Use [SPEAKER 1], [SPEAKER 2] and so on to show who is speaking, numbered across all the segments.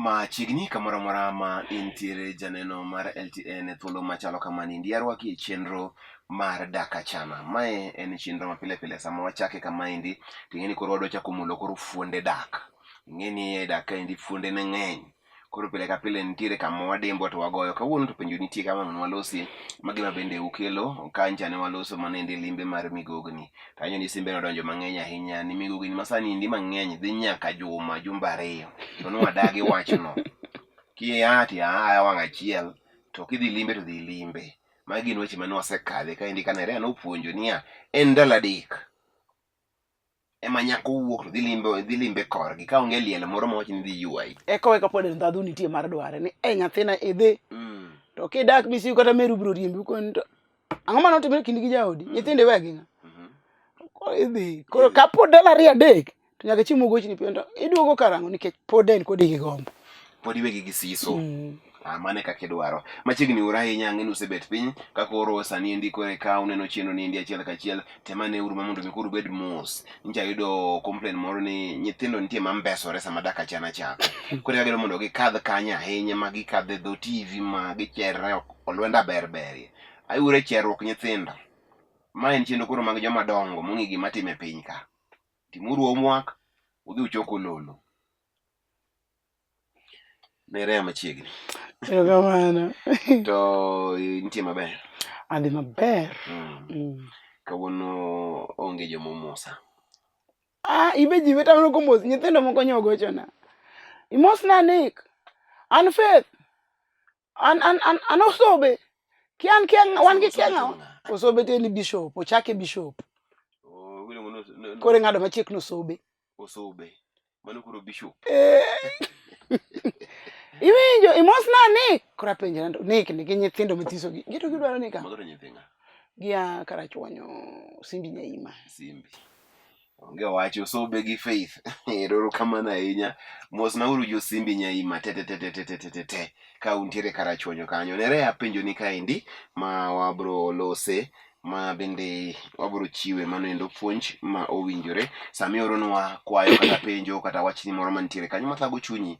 [SPEAKER 1] Machiegni kamoro amora ma intiere janeno mar LTN e thuolo machalo kamani ndi arwaki e chenro mar Dak Achana. Mae en chenro ma pile pile sama wachake kamaendi to ing'e ni koro wadwa chako mulo koro fuonde dak. Ing'e ni e dak kaendi fuonde ne ng'eny. Koro pile ka pile nitiere kama wadimbo to wagoyo. Kawuono to penjo nitie kama ang' walosie ma gima bende ukelo. Kancha ne waloso manende limbe mar migogni. To anyo ni simbe nodonjo mang'eny ahinya ni migogni masani endi mang'eny dhi nyaka juma jumbe ariyo. To nwadagi wachno. Kia to ia wang' achiel to kidhi limbe to dhi limbe. Magi gin weche mane wasekadhe kaendi ka Nerea nopuonjo niya en ndalo adek. ema nyako wuok to dhi limbe dhi limbe korgi ka onge liel moro ma wach ni dhi ywayi.
[SPEAKER 2] Eka we kapod ndhadhu nitie mar dware ni e nyathina idhi. To kidak misiu kata meru biro riembi koni to ang'o mane otimore kindi gi jaodi? Nyithindo iwe gi ng'a? Koro idhi. Koro kapod ndalo ariyo adek to nyaka chieng' mogochni piny to iduogo karang'o nikech pod en kodi gi gombo.
[SPEAKER 1] Pod iwegi gi siso. Ah, mano e kaka idwaro. Machiegni uru ahinya ang'e ni usebet piny ka koro sani endi koro eka uneno chenro ni endi achiel kachiel temane uru ma mondo mi koro ubed mos. Nyicha ayudo complain moro ni nyithindo nitie ma mbesore sama dak achana chako. Koro eka gidwa mondo gikadh kanyo ahinya ma gikadh e dho TV ma gicherre olwenda ber berie. Ayure cherruok nyithindo. Ma en chenro koro mag joma dongo mong'e gima time e piny ka. Timuru homework, udhi uchok ololo. Nerea machiegni.
[SPEAKER 2] Erokamano.
[SPEAKER 1] To nitie maber.
[SPEAKER 2] Adhi maber.
[SPEAKER 1] Kawuono onge joma omosa.
[SPEAKER 2] Ah, ibe ji weta komos nyithindo moko nyogochona. Imosna Nick. An Faith. An an an an Osobe. Ki an kia wan gi kia ng'awa. Osobe tiende ni bishop, ochake bishop.
[SPEAKER 1] Oh, iluongo ni
[SPEAKER 2] Koro ing'ado machiek ni Osobe.
[SPEAKER 1] Osobe. Mano koro bishop.
[SPEAKER 2] Eh. Iwinjo imosna Nick. Koro apenjra to Nick nigi nyithindo mathiso gi. Gito gidwaro ni ka.
[SPEAKER 1] Mago to nyithi ng'a?
[SPEAKER 2] Gia Karachuonyo Simbi Nyaima.
[SPEAKER 1] Simbi. Onge wach Osobe gi Faith. Erokamano ahinya. Mosnauru jo Simbi Nyaima te te te te te te te te te ka untiere Karachuonyo kanyo. Nere apenjo ni kaendi ma wabro lose ma bende wabro chiwe mano endo puonj ma owinjore. Sama ioronwa kwayo kata penjo kata wachni moro mantiere kanyo mathago chunyi,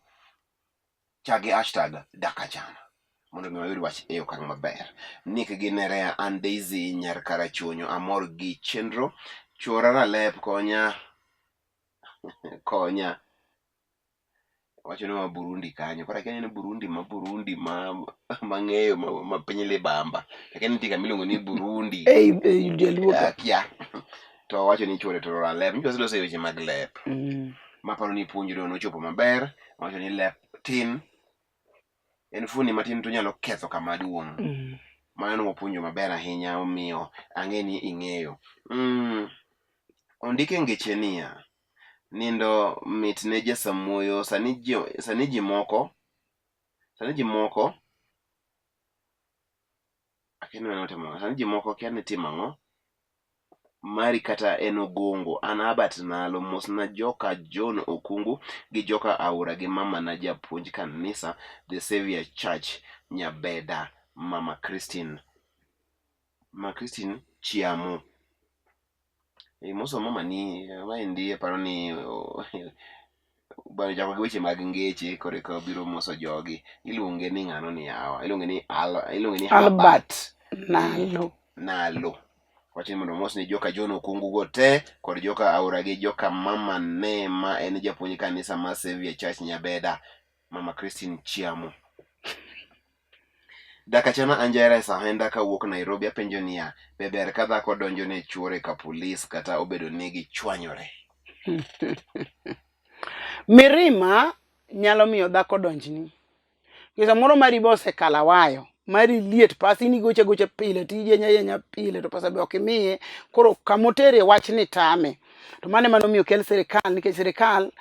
[SPEAKER 1] chak gi hashtag dakachana mondo mi wayud wach e okang' maber. Nick gi Nerea, an Daisy nyar Karachuonyo, amor gi chenro. Chwora Ralep konya konya wacho ni wa Burundi kanyo. Koro akia ni Burundi ma Burundi ma mang'eyo ma, ma piny libamba. Akia ni nitie kama iluongo ni Burundi.
[SPEAKER 2] Ei ei jaluo ka.
[SPEAKER 1] Akia. To wacho ni chwore to ralep. Nyiso waseloso e weche mag lep. Maparo ni puonjruok nochopo maber. Wacho ni lep tin. En fuoni matin to nyalo ketho kama duong'. Mano nwapuonjo maber ahinya omiyo ang'e ni ing'eyo. Ondik e ngeche niya, nindo mit ne jasamuoyo sani ji sani ji moko sani ji moko akia ni otimo sani ji moko kia ni timo ang'o mari kata en ogongo an Herbert Nalo mosna joka John Okungu gi joka Aura gi mama na japuonj kanisa The Saviour Church Nyabeda Mama Christine Mama Christine Chiamo Imoso mama ni maendi aparo ni bwana chako gi weche mag ngeche koro eka obiro moso jogi. Iluonge ni ng'ano ni yawa? Iluonge ni Al, iluonge ni
[SPEAKER 2] Albert Nalo.
[SPEAKER 1] Nalo. Wacho ni mondo omos ni joka John Okungu go te kod joka Aura gi joka mama ne ma en japuonj kanisa mar Saviour Church Nyabeda, Mama Christine Chiamo. Dakachana Anjera e Sahenda kawuok Nairobi apenjo niya, be ber ka dhako donjo ne chuore ka polis kata obedo ni gichwanyore?
[SPEAKER 2] Mirima nyalo miyo dhako donjni. Nikech samoro mari be osekalo awayo, mari liet pasi in igoche agocha pile tiyenye ayenya pile to pesa be ok imiye. Koro kamotere wachni tame. To mano ema nomiyo okel sirikal nikech sirikal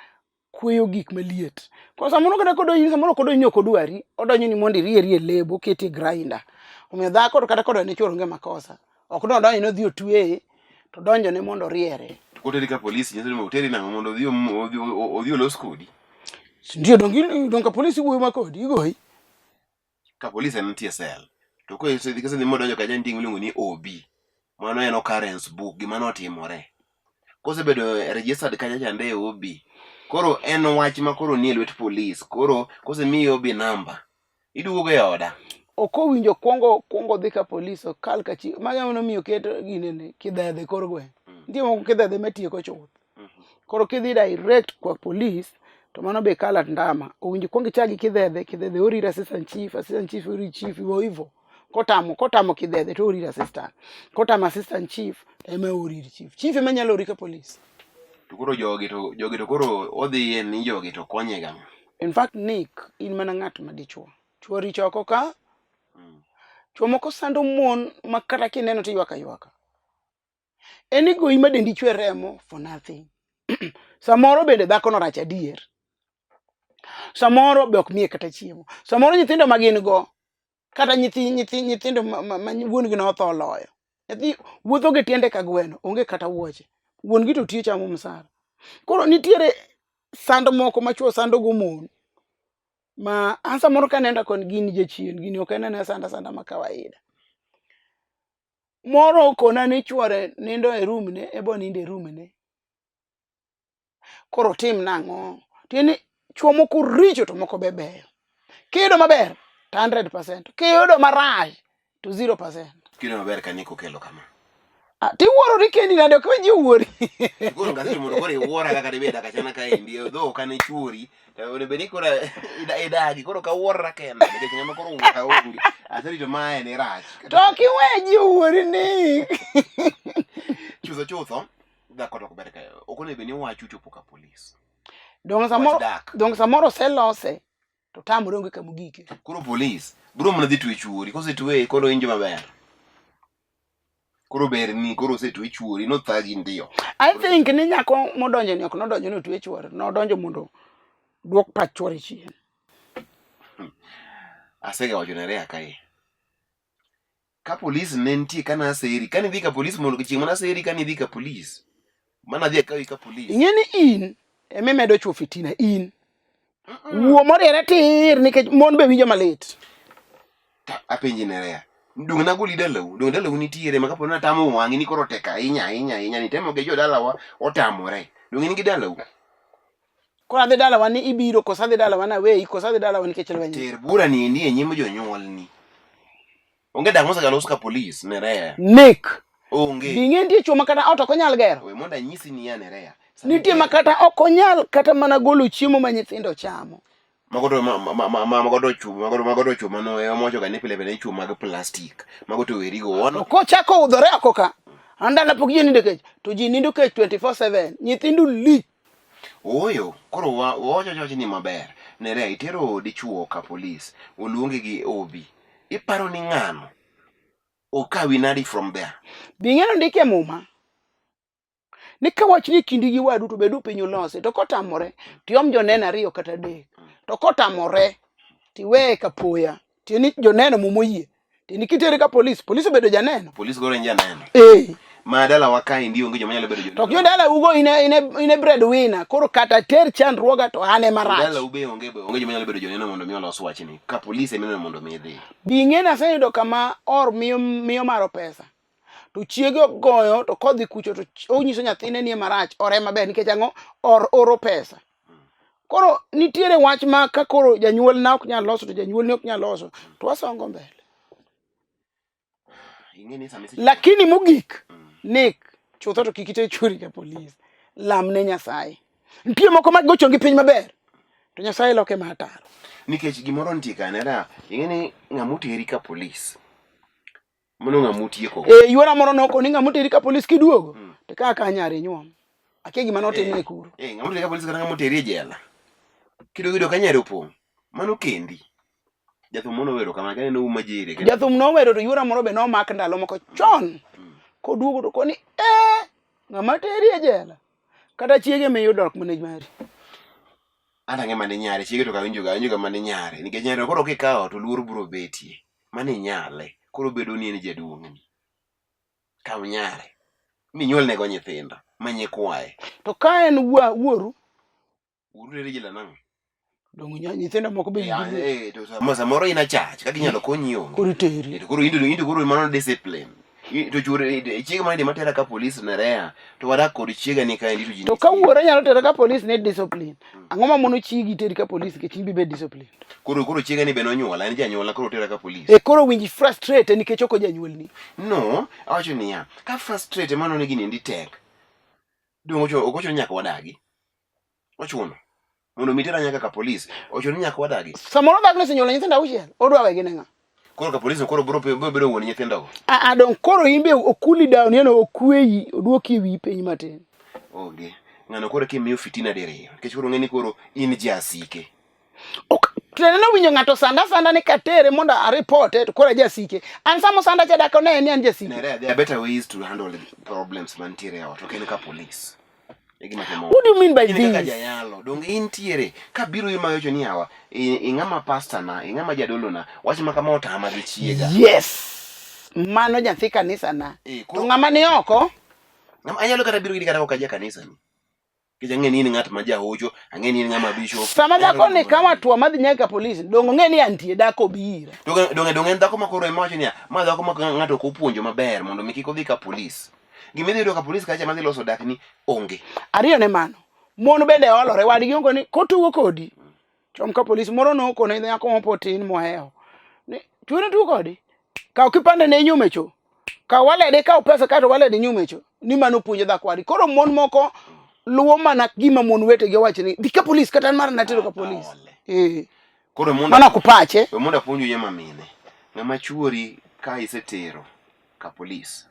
[SPEAKER 2] kweyo gik maliet. Koro samoro kata kodonjoni samoro ok odonjni ok odwari, odonjoni mondo irieri e lebo oketi e grinder. Omiyo dhako to kata kodonjo ne chuore onge makosa. Ok ni odonjo ni odhi otweye, to odonjone mondo oriere.
[SPEAKER 1] To koteri ka polisi nyiso ni oteri nang'o mondo odhi odhi odhi olos kodi.
[SPEAKER 2] Ndio donge donge polisi wuoyo ma kodi igoyi.
[SPEAKER 1] Ka polisi en nitie cell. To kosedhi kosedhi modonjo kacha nitie gima iluongo ni OB. Mano en occurrence book gima notimore. Kosebedo registered kacha chande e OB. Koro en wach ma koro nie lwet polis. Koro kosemiyi OB number, iduogo e oda.
[SPEAKER 2] Ok owinjo kwongo kwongo dhi ka polis okal ka chi mago ema nomiyo ket ginene kidhedhe kor gweng'. Nitie moko kidhedhe matieko chuth. Koro kidhi direct kwa polis to mano be kala ndama. Owinjo kwongo ichak gi kidhedhe, kidhedhe ori ir assistant chief, assistant chief ori chief hivyo hivyo. Kotamo kotamo kidhedhe to ori ir assistant. Kotamo assistant chief ema ori ir chief. Chief ema nyalo ori ka polis.
[SPEAKER 1] To koro jogi to koro odhiye ni jogi to konye gang'o?
[SPEAKER 2] In fact Nick, in mana ng'at ma dichuo. Chuo richo oko ka. Chuo moko sando mon ma kata kineno to ywak aywaka. En igoyi ma dendi chwer remo for nothing. Samoro bende dhako no rach adier. Samoro be ok miye kata chiemo. Samoro nyithindo ma gin go kata nyithindo ma wuon gi notho oloyo. Nyathi wuotho gi tiende ka gweno, onge kata wuoche. Wuon gi to tiyo chamo msara. Koro nitiere sand moko ma chuo sando go mon. Ma an samoro kaneno kon gini jachien, gini ok en anena sanda sanda ma kawaida. Moro okona ni chuore nindo e room ne, ebo nindo e room ne. Koro otim nang'o? Tiende ni chuo moko richo to moko be beyo. Kiyudo maber to 100%, kiyudo marach to 0%.
[SPEAKER 1] Kiyudo maber ka Nick okelo kama.
[SPEAKER 2] Ah, tiwuorori kendi nade ok we ji owuori.
[SPEAKER 1] Koro ngaseti mondo koro iwuora kaka dibed akachana kaendi dho ok ane chuori to onego bed ni koro idagi koro ok awuorra kenda nikech ng'ama koro wuora onge aserito mae ni rach.
[SPEAKER 2] To ok iwe ji owuori Nick.
[SPEAKER 1] Chutho chutho dhako to ok ber ka ok onego bed ni wach ochopo ka polis.
[SPEAKER 2] Donge samoro donge samoro oselose to tamore onge kama ogike.
[SPEAKER 1] Koro polis biro mana dhi twe chuori kosetweye koro winjo maber. Koro ber ni koro osetwe chuori nothagi ndio.
[SPEAKER 2] I think ni nyako modonjo ni ok nodonjo ni otwe chuore, nodonjo mondo duok pach chuore chien.
[SPEAKER 1] Asega wacho ne Rea kae. Ka polis ne nitie ka naseri, ka nidhi ka polis mondo chieng' mana seri ka nidhi ka polis. Mana dhi akawi ka polis.
[SPEAKER 2] Ing'e ni in emimedo chwo fitina in. Wuo moriere tir nikech mon be winjo malit.
[SPEAKER 1] Apenji Nerea. Donge nagoli dalau, donge dalau nitiere ma kapo ni natamo wang'i ni koro tek ahinya ahinya ahinya ni temo gi jodalawa otamore. Donge in gi dalau?
[SPEAKER 2] Koro adhi dalawa ni ibiro koso adhi dalawa ni aweyi koso adhi dalawa nikech lweny.
[SPEAKER 1] Ter bura ni endi e nyim jonyuolni. Onge dak mosega los ka polis Nerea.
[SPEAKER 2] Nek.
[SPEAKER 1] Onge.
[SPEAKER 2] Bing'e nitie chwo ma kata ot ok onyal gero.
[SPEAKER 1] We mondo anyisi niya Nerea.
[SPEAKER 2] Nitie ma kata ok onyal kata mana golo chiemo ma nyithindo chamo.
[SPEAKER 1] Mago to mago to chwo mago to chwo mano ema wacho ga ni pile pile chwo mag plastic. Mago to werigo.
[SPEAKER 2] To kochako udhore oko ka. An dala pok ji nindo kech to ji nindo kech 24/7. Nyithindo lich.
[SPEAKER 1] Ooyo, koro wawacho wach ni maber. Nerea itero dichuo ka polis, oluongi gi OB. Iparo ni ng'ano okawi nadi from there?
[SPEAKER 2] Be ing'eyo ndike e muma ni ka wach ni kindi gi wadu to bedu piny ulose to kotamore to iom joneno ariyo kata adek to kotamore tiweye kapoya tieni joneno muma oyie tieni kitere ka polis polis obedo janeno
[SPEAKER 1] Polis koro en janeno.
[SPEAKER 2] Eh.
[SPEAKER 1] Ma dalawa kaendi onge joma nyalo bedo joneno.
[SPEAKER 2] To jodala ugo ine bread winner koro kata ter chandruoga to an ema rach.
[SPEAKER 1] Dala ube onge joma nyalo bedo joneno mondo mi olos wachni. Ka polis ema ineno mondo mi idhi.
[SPEAKER 2] Bi ing'e ni aseyudo kama or miyo maro pesa. To chiege ogoyo to kodhi kucho to onyiso nyathine ni ema rach ore maber nikech ang'o or oro pesa. Koro nitiere wach ma ka koro janyuol na ok nyal loso to janyuol ni ok nyal loso to wasongo mbele. Lakini mogik Nick chutho to kik iter chwori ka polis. Lam ne Nyasaye. Nitie moko ma gocho gi piny maber to Nyasaye loke ma ataro.
[SPEAKER 1] Nikech gimoro nitie ka nera, ing'e ni ng'ama oteri ka polis Mano ng'ama otieko.
[SPEAKER 2] Eh, yuora moro noko ni ng'ama oteri ka polis kiduogo. To ka ka nyari nyuom. Akia gima notimne kuro.
[SPEAKER 1] Eh, ng'ama oteri ka polis kata ng'ama oteri e jela. Kiduogo yudo ka nyari opong'. Mano kendi. Jathum moro nowero kama kaneno uma jere.
[SPEAKER 2] Jathum nowero to yuora moro be nomak ndalo moko chon. Koduogo to koni eh ng'ama teri e jela. Kata chiege miyudo ok mana mari.
[SPEAKER 1] An ang'e mane nyare, chiege to kawinjo ga, awinjo ga mane nyare. Nikech nyare koro kikawo to luor biro betie. Mano inyale, koro bedo ni en jaduong'ni. Kaw nyare, minyuolnego nyithindo, ma nyikwaye.
[SPEAKER 2] To ka en wuoru?
[SPEAKER 1] Wuoru tere jela nang'o?
[SPEAKER 2] Donge nyithindo moko be nigi
[SPEAKER 1] Eh, to samoro in achach, kaka inyalo konyi onge.
[SPEAKER 2] Koro iteri.
[SPEAKER 1] To koro into koro mano discipline. To chuore chiega mane matera ka polis nerea to wadak kod chiega ni kaendi to ji
[SPEAKER 2] To ka wuore nyalo tere ka polis ni discipline. Ang'o ma mono chigi teri ka polis nikech in bibed discipline.
[SPEAKER 1] Koro chiega ni be nonyuola en janyuola koro tera ka polis.
[SPEAKER 2] E koro winji frustrate nikech ok ojanyuolni.
[SPEAKER 1] No, awacho niya, ka frustrate mano ni gini endi tek. Donge ochuno ok ochuno ni nyaka wadagi. Ochuno. Mondo mi tera nyaka ka polis, ochuno ni nyaka wadagi.
[SPEAKER 2] Samoro dhako nosenyuolo nyithindo auchiel, odwa wegi ne ng'a?
[SPEAKER 1] Koro ka polis no koro biro biro bedo wuon nyithindogo.
[SPEAKER 2] Ah, ah, dong koro in be okuli down, yani okweyi, oduoki e wiyi piny matin.
[SPEAKER 1] Onge. Ng'ano koro kimiyo fitina diriyo. Nikech koro ng'e ni koro in jasike.
[SPEAKER 2] Ok, tiende nowinjo ng'ato sanda sanda ni katere mondo aripote to koro ajasike. An sama osanda cha dak one ni an jasike.
[SPEAKER 1] Nere, there are better ways to handle the problems mantiere e ot, ok en ka polis. E gima temo.
[SPEAKER 2] What do you mean by
[SPEAKER 1] In kaka
[SPEAKER 2] this?
[SPEAKER 1] jayalo, donge intiere ka biro ima wacho ni yawa, ing'ama pastor na, ing'ama jadolo na, wach ma kama otama gi chiega.
[SPEAKER 2] Yes. Mano nyathi kanisa na.
[SPEAKER 1] Eh,
[SPEAKER 2] To
[SPEAKER 1] koro
[SPEAKER 2] ng'ama ni oko,
[SPEAKER 1] anyalo kata biro iri kata ok aja kanisa ni. Nikech ang'e ni in ng'at ma jahocho, ang'e ni in ng'ama bishop.
[SPEAKER 2] Sama
[SPEAKER 1] anyalo
[SPEAKER 2] dhako ni
[SPEAKER 1] biro
[SPEAKER 2] kama
[SPEAKER 1] iri.
[SPEAKER 2] tuo madhi nyaka polis, donge ong'e ni antie dhako obi ira.
[SPEAKER 1] Donge en dhako ma koro ema wacho niya, ma dhako ma ng'ato ok opuonjo maber mondo mi kik odhi ka polis. Gima idhi yudo ka polis kacha madhi loso dakni onge.
[SPEAKER 2] Ariyo ne mano, mon bende olore wadgi ongo ni kotugo kodi. Chom ka polis moro nokone nyako moro tin mohewo. Ni chuori tugo kodi. Kaw kipande ne inyume cho. Kaw walede kaw pesa kato walede inyume cho. Ni mano puonjo dhako wadgi. Koro mon moko luwo mana gima mon wetegi owacho ni dhi ka polis kata an mara natero ka polis.
[SPEAKER 1] Aole.
[SPEAKER 2] Eh.
[SPEAKER 1] Koro mondo
[SPEAKER 2] Mano ok pache.
[SPEAKER 1] we mondo apuonju nyama mine. Ng'ama chuori ka isetero ka polis.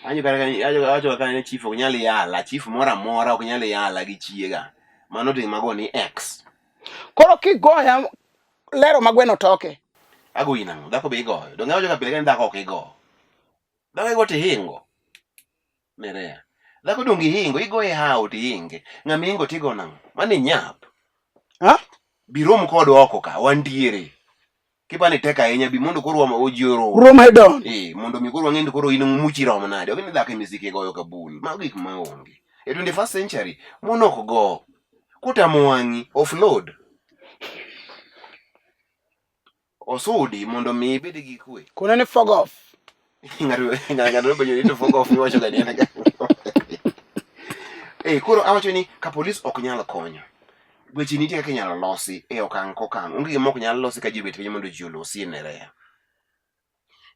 [SPEAKER 1] Anyo kata anyo awacho kaka ni chief ok nyal yala, chief moro amora ok nyal yala gi chiega. Mano to mago ni ex.
[SPEAKER 2] Koro kigoya lero ma gweno toke.
[SPEAKER 1] Agoyi nang'o? Dhako be igoyo. Donge awacho ka pile ka ni dhako ok igo. Dhako igo to ihingo. Nerea. Dhako donge ihingo, igoye hawo to ihinge. Ng'ama ihingo to igo nang'o? Mano inyap.
[SPEAKER 2] Ha?
[SPEAKER 1] Bi rom kodwa oko ka, wantiere. Kipa ni tek ahinya, bi mondo koro wama oji orom.
[SPEAKER 2] Rom head on.
[SPEAKER 1] Eh, mondo mi koro wang'e ni koro in muchi rom nade. Ok ni dhako e misike goyo kabul. Mago gik ma onge. E 21st century, mon ok go. Kotamo wang'i, offload. Osudi mondo mi ibed gi kwe.
[SPEAKER 2] Kone ni fog off.
[SPEAKER 1] Ng'ato nopenjo ni to fog off iwacho ga ni en ga. Eh, koro awacho ni ka polis ok nyal konyo. Weche nitie kaka inyalo losi e okang' kokang'. Onge gima ok nyal losi ka ji obet piny mondo ji olosi e nerea.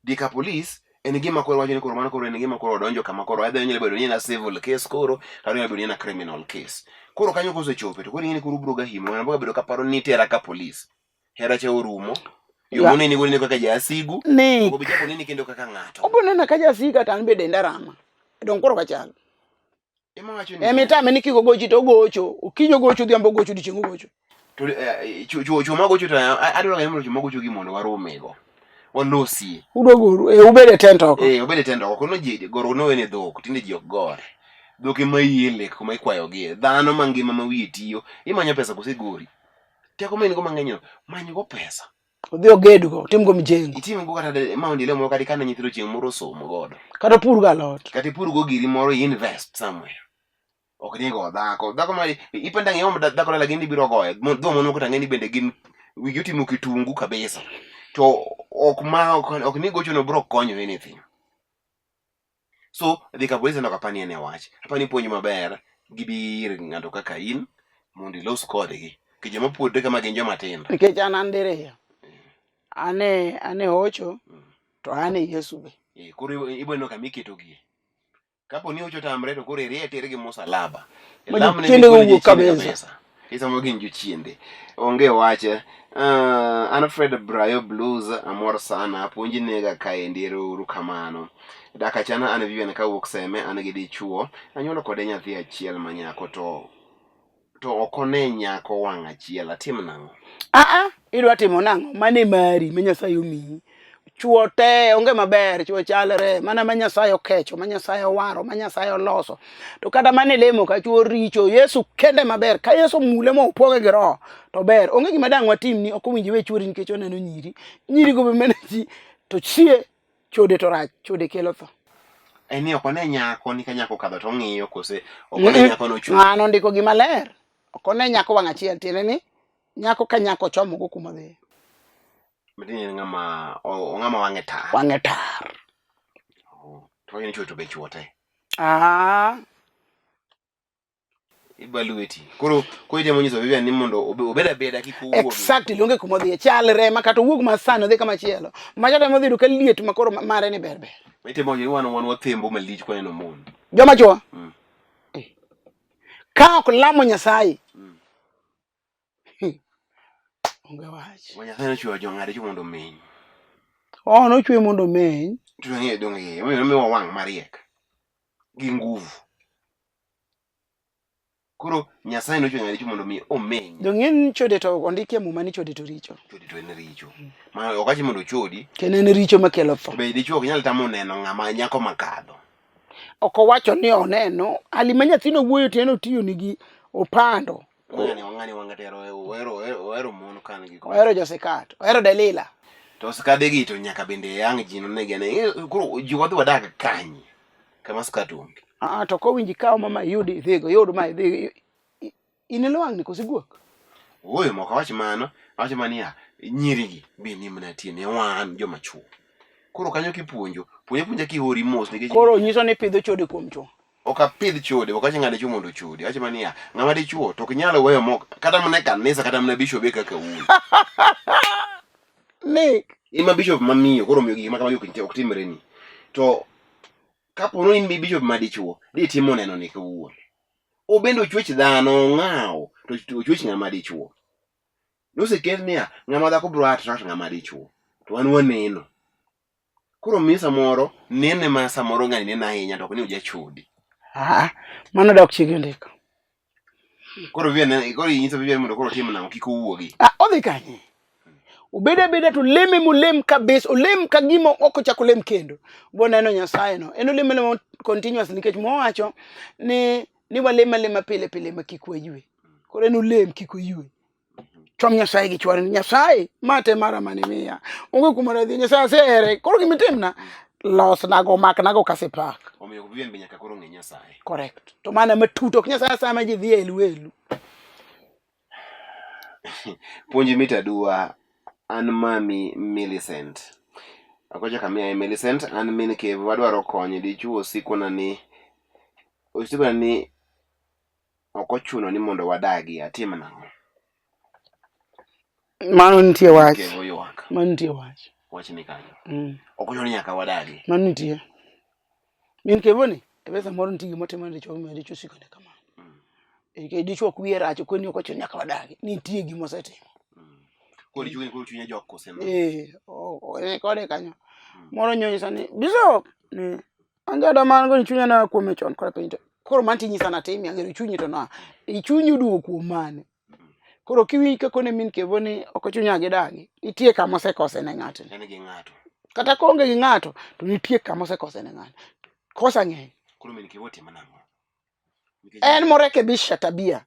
[SPEAKER 1] Dhi ka polis en gima koro wacho ni koro mano koro en gima koro odonjo kama koro either onyalo bedo ni en a civil case koro kata onyalo bedo ni en a criminal case. Koro kanyo kosechope to koro ing'e ni koro ubiro ga himo ng'ano boga bedo ka paro ni itera ka polis. Hera cha orumo. Yo
[SPEAKER 2] Ya.
[SPEAKER 1] moneni go neno kaka jasigu.
[SPEAKER 2] Ni
[SPEAKER 1] Ok obi chako neni kendo kaka ng'ato.
[SPEAKER 2] obo nena ka jasika to an be denda rama. Dong koro kachal.
[SPEAKER 1] Ema wacho ni
[SPEAKER 2] Emitame ni kik ogochi to ogocho. Okinyi ogocho, odhiambo ogocho, odiochieng' ogocho.
[SPEAKER 1] To chwo magocho to adwaro ga ni mondo chwo magocho gi mondo waromego. Walosie.
[SPEAKER 2] Udwa goru, eh, ubed e tent oko.
[SPEAKER 1] Eh, obed e tent oko. Kono ji goro nowene dhok, tinde ji ok gore. Dhok ema iele kuma ikwayogie. Dhano mangima ma wiye tiyo, imanyo pesa kose gori. Teko ma in go mang'eny no, many go pesa.
[SPEAKER 2] Odhi ogedgo, otimgo mjengo.
[SPEAKER 1] Itim go kata ma ondile moro kata ikane nyithindo chieng' moro osom godo.
[SPEAKER 2] Kata opur go alot.
[SPEAKER 1] Kata ipur go giri moro i invest somewhere. Ok ni go dhako. Dhako ma ipenda ng'eyo dhako dala gin ibiro goye. Dho mon moko to ang'e ni bende gin wigi otimo kitungu kabisa. To ok ma ok ni gocho no biro konyo anything. So dhi ka polisi no kapani en e wach. Apani puonj maber gibi ir ng'ato kaka in mondo ilos kodgi. Nikech joma puodre kama gin joma tindo.
[SPEAKER 2] Nikech an diriyo. An e hocho to an e Yesu be.
[SPEAKER 1] Eh, koro ibo neno kama iketogie. Kapo ni hocho tamre to koro irie tir gi musalaba.
[SPEAKER 2] Ma
[SPEAKER 1] Lamne ni
[SPEAKER 2] jochiende
[SPEAKER 1] gol
[SPEAKER 2] owuok
[SPEAKER 1] jochiende
[SPEAKER 2] kabisa.
[SPEAKER 1] Kisamo gin jochiende. Onge wache. An Fred Brayo Blues amor sana puonj nega kaendi ero uru kamano. Dak achana an Vivian kawuok Seme an gi dichuo anyuolo kode nyathi achiel ma nyako to ok one nyako wang' achiel atim nang'o?
[SPEAKER 2] Aa, idwa timo nang'o? Mano e mari ma Nyasaye omiyi. Chuo te onge maber, chuo chalre, mana ma Nyasaye okecho, ma Nyasaye owaro, ma Nyasaye oloso. To kata mana e lemo ka chuo richo, Yesu kende maber. Ka Yesu omule ma opong'e gi Roho, to ber. Onge gima dang' watimni, ok owinjo iwe chuori nikech oneno nyiri. Nyiri go be mana ji, to chie chode to rach, chode kelo tho.
[SPEAKER 1] En ni ok one nyako ni ka nyako okadho to ong'iyo kose ok one nyako nochung'.
[SPEAKER 2] Ng'ano ondiko gima ler. Ok one nyako wang' achiel, tiende ni nyako ka nyako ochomo go kuma dhiye.
[SPEAKER 1] Matiende ni ng'ama wang'e tar.
[SPEAKER 2] Wang'e tar.
[SPEAKER 1] Oh. To ni chwo to be chwo te.
[SPEAKER 2] Ah.
[SPEAKER 1] Iba lweti. Koro koro itemo nyiso Vivian ni mondo obed abeda kik owuog.
[SPEAKER 2] Exactly, onge kuma odhiye. Chalre ma kata owuog ma sani odhi kama chielo. Macha temo dhi yudo ka liet ma koro mare ni ber ber.
[SPEAKER 1] Itemo ni wan wan wathembo malich kwa neno mon.
[SPEAKER 2] Joma chwo. Eh. Ka ok lamo Nyasaye. Onge wach.
[SPEAKER 1] Wa Nyasaye nochweyo jong'ad dichwo mondo omeny.
[SPEAKER 2] Oh, nochwe mondo omeny.
[SPEAKER 1] To ng'e donge omiyo nomiwa wang' mariek gi nguvu. Koro Nyasaye nochweyo ng'at dichwo mondo mi omeny.
[SPEAKER 2] Donge ni chode to ondiki e muma ni chode to richo.
[SPEAKER 1] Chode to en richo. Ma ok achi mondo ochodi.
[SPEAKER 2] Kendo en richo makelo tho.
[SPEAKER 1] Be dichwo ok nyal tamo neno ng'ama nyako makadho.
[SPEAKER 2] Ok owacho ni oneno. Ali ma nyathino wuoyo to en otiyo nigi opando.
[SPEAKER 1] Ng'ani ng'ani wang'e tero ohero ohero mon kan gi.
[SPEAKER 2] Ohero josikat. Ohero Delila.
[SPEAKER 1] To skade gi to nyaka bende yang' ji nonegi ane. Koro ji wadhi wadag kanye? Kama skat onge.
[SPEAKER 2] Ah, to kowinji kaw mama iyud idhigo, yud ma idhigo. In ilwang'ni koso iguok?
[SPEAKER 1] Ooyo, mok awach mano, awacho mana niya, nyirigi be ni mana tie ne wan joma chwo. Koro kanyo kipuonjo, puonj apuonja kihori mos nikech
[SPEAKER 2] Koro nyiso ni pidho chode kuom chwo.
[SPEAKER 1] ok apidh chode, ok awach ng'ado dichwo mondo ochodi. Awacho mana niya, ng'ama dichwo to ok nyal weyo mok kata mana e kanisa kata mana bishop e kaka un.
[SPEAKER 2] Nick.
[SPEAKER 1] In ma bishop mamiyo koro omiyo gik ma kamago ok timreni. To kapo ni in bishop ma dichwo, ditimo neno ni kawuono. Obende ochwech dhano ong'aw to ochwech ng'ama dichwo. Noseket niya, ng'ama dhako biro attract ng'ama dichwo. To wan waneno. Koro miyo samoro nene ma samoro ng'ani neno ahinya to ok ni ojachodi.
[SPEAKER 2] Ah, mano dok chik ndiko.
[SPEAKER 1] Koro Vivian, koro inyiso Vivian mondo koro otim nang'o kik owuogi.
[SPEAKER 2] Ah, odhi kanye? Obed abeda to leme molem kabisa, olem ka gima ok ochak olem kendo. Boneno Nyasaye no. En olem alema continuous nikech mowacho ni ni walem alema pile pile ma kik waywe. Koro en olem kik oywe. Chom Nyasaye gi chwore ni Nyasaye ma te mara mane miya. Onge kuma nadhi Nyasaye asehere. Koro gima itimna losnago maknago kasipak.
[SPEAKER 1] Omiyo Vivian be nyaka koro ng'e Nyasaye.
[SPEAKER 2] Correct. To mana matut ok Nyasaye asaya ma ji dhi elu elu.
[SPEAKER 1] Puonj mit aduwa an mami Millicent. Akocha kamiya e Millicent an min Kevo wadwaro kony dichuo osikona ni osikona ni ok ochuno ni mondo wadagi atim nang'o?
[SPEAKER 2] Mano nitie wach.
[SPEAKER 1] Kevo ywak.
[SPEAKER 2] Mano nitie wach.
[SPEAKER 1] Wach ni kanyo. Ok ochuno ni nyaka wadagi.
[SPEAKER 2] Mano nitie. Min Kevo ni ebe samoro nitie gima otimo ne dichuo momiyo dichuo osikone kamano. Nikech dichuo ok wiye rach ok ni ok ochuno nyaka wadagi. Nitie gima osetimo.
[SPEAKER 1] Koro dichuo ni koro chunye jok kose no.
[SPEAKER 2] Eh, kode kanyo. Moro nyonyisa ni bishop ni an jaoda man go ni chunya noa kuome chon koro penjo to koro mano tinyisa natimie ang'eyo chunyi to noa i chunyi oduogo kuom mane koro kiwinj ka kone min Kevo ni ok ochuno nyaka gidagi nitie kama osekose ne ng'atni
[SPEAKER 1] En gi ng'ato.
[SPEAKER 2] kata koonge gi ng'ato to nitie kama osekose ne ng'ato kosa ng'eny
[SPEAKER 1] Koro min Kevo timo nang'o?
[SPEAKER 2] En morekebisha tabia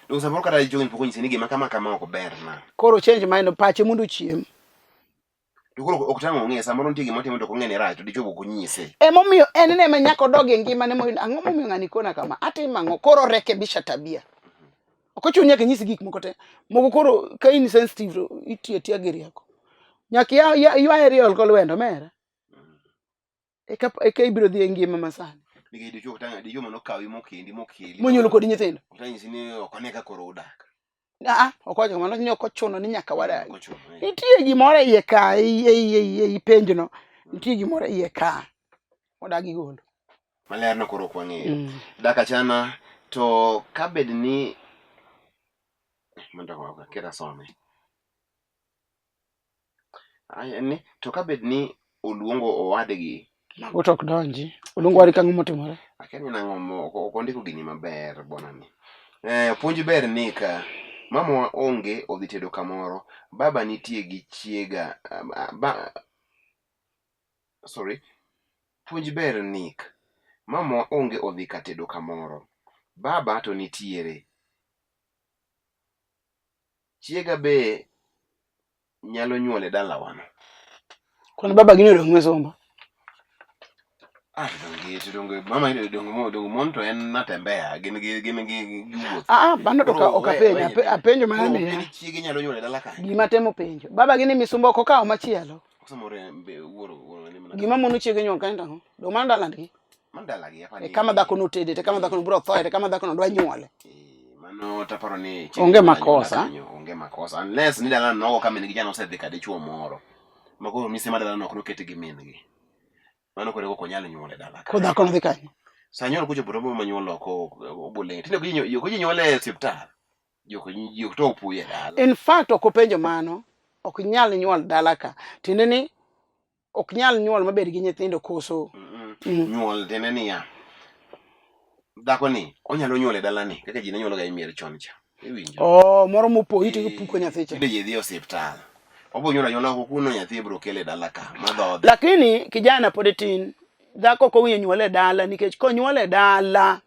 [SPEAKER 1] Donge samoro kata jogi pok onyisi ni gima kama kama ok ber na.
[SPEAKER 2] Koro change mind pache mondo ochiem.
[SPEAKER 1] To koro ok tang' ong'e samoro nitie gima otimo to ok ong'e ni rach to dichuo ok onyise.
[SPEAKER 2] Emomiyo en ne ema nyaka odog e ngimane moyudo ang'o momiyo ng'ani kona kama atimo ang'o koro rekebisha tabia. Ok ochuno nyaka inyisi gik moko te. Moko koro ka in sensitive to itiyo atiya gi rieko. Nyaka iywaye riol kolwendo omera. Eka eka ibiro dhi e ngima masani.
[SPEAKER 1] Nikech dichuo ok tang' dichuo mano kawi mokendi mokeli.
[SPEAKER 2] Monyuolo kodi nyithindo.
[SPEAKER 1] Ok tang' nyisi ni ok one ka koro udak.
[SPEAKER 2] Ah, ok owacho kamano ni ok ochuno ni nyaka wadagi.
[SPEAKER 1] Ok ochuno. Eh.
[SPEAKER 2] Nitie gimoro e iye ka ei penjono. Nitie gimoro e iye ka. Odagi golo.
[SPEAKER 1] Maler no koro ok wang'eyo. Dak achana to kabed ni mondo aket asome. Ni to kabed ni oluongo owadgi
[SPEAKER 2] Mago to ok donji. Oluongo wadgi kang'o motimore?
[SPEAKER 1] Akia ni nang'o ok ondiko gini maber bwana ni. Eh, puonj ber nika. Mamawa onge odhi tedo kamoro. Baba nitie gi chiega. Ba, sorry. Puonj ber Nick. Mamawa onge odhi ka tedo kamoro. Baba to nitiere. Chiega be nyalo nyuol e dalawano.
[SPEAKER 2] Kwani baba gini odong' misumba?
[SPEAKER 1] Ah, donge to donge mama ino donge mo donge mon to en natembea gin gi gin gi giwuotho.
[SPEAKER 2] Ah, ah, mano to ok apenjo, apenjo mana
[SPEAKER 1] ni. Ni chiege nyalo nyuol e dala kanyo.
[SPEAKER 2] Gima temo penjo. Baba gini misumba ok okawo machielo.
[SPEAKER 1] Samoro wuoro wuoro ni mana.
[SPEAKER 2] Gima mono chiege nyuol kanyo to ang'o? Donge mano dalandgi?
[SPEAKER 1] Mano dalagi apa
[SPEAKER 2] E
[SPEAKER 1] ni.
[SPEAKER 2] kama dhako notede, te kama dhako no biro thoe, te kama dhako no dwa nyuole.
[SPEAKER 1] Eh, mano taparo ni
[SPEAKER 2] Onge
[SPEAKER 1] anyuola
[SPEAKER 2] makosa.
[SPEAKER 1] kanyo, onge makosa unless ni dalano nogo ka min gi jana osedhi ka dichuo moro ma koro mise ma dalano ok noket gi min gi mano koro ok onyal nyuol e dala ka
[SPEAKER 2] Ko dhako nodhi kanyo.
[SPEAKER 1] sa nyuol kochopo to obo manyuol oko obo leng tinde ok ji nyuol e osiptal ji ok to puye e dala
[SPEAKER 2] In fact ok openjo mano, ok nyal nyuol dala ka. Tiende ni ok nyal nyuol mabed gi nyithindo koso.
[SPEAKER 1] Nyuol tiende niya dhako ni onyalo nyuol e dalani kaka ji ne nyuologa e mier chon cha iwinjo
[SPEAKER 2] Oh, moro mopoyi to gipuko nyathi cha.
[SPEAKER 1] tinde ji dhi e osiptal obo nyuolo anyuola oko kuno nyathi ibiro kele dala ka madhodhe
[SPEAKER 2] Lakini kijana pod tin, dhako ok owinjo nyuol e dala nikech konyuol e dala